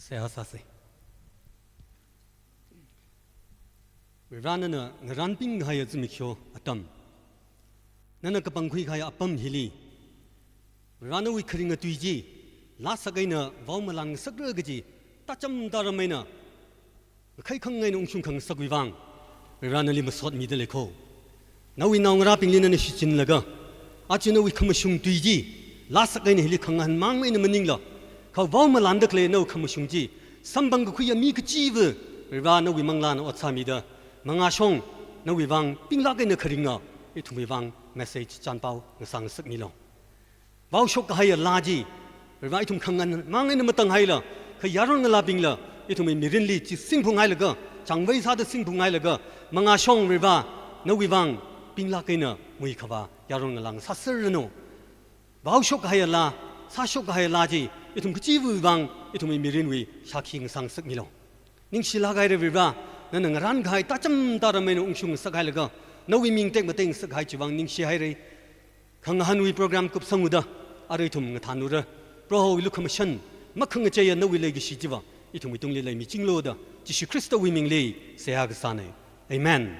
Seihā sāsa. Varivarā, nana ngarānping kahaiya zimiksho atam, nana kapangkhui kahaiya apam hili, Varivarā, nawui kharinga tui chi lāsak eina vaomalan ngasakra kaji, tācham tāram eina, ngakhai khangai eina ungshung khangasakwui vang, Varivarā, nali masotmida lei kho. Nawui naongarābingli nana shichinlaga, aja nawui khamashung tui chi lāsak eina hili khangahān mang eina maningla, kha vaomalanda khalei nawui khamashung chi samphang kakhuiya mi kachiva, Varivarā, nawui manglāna ot sāmida, mangāshong nawui vang pinglāk eina kharinga, ithumwui vang message chānpao ngasā ngasakmilu. Vaoshok kahaiya laa chi, Varivarā, ithum khangahān mang eina matanghaila, kha yaron ngalābingla ithumwui mirinli chi singphunghailaga, changvei sāda singphunghailaga, mangāshong Varivarā, nawui vang pinglāk eina muikhavā yaron ngalā ngasāserranu. Vaoshok kahaiya laa, sāshok kahaiya laa chi ithum kachivawui vang, ithumwui mirinwui shākhi ngasā ngasakmilu. Ningshilāk haira Varivarā, nana ngarān kahai tācham tāram eina ungshung ngasakhailaga, nawui ming tekmatei ngasakhai chiwui vang ningshi haira. Khangahānwui program kupsanghaoda, arui ithum ngathānhaora. Prohowui lukhamashan, makhangacheiya nawui leikashi chiva ithumwui tungli leimichinglu da, Jishu Khristawui mingli seihā kasāna. Amen.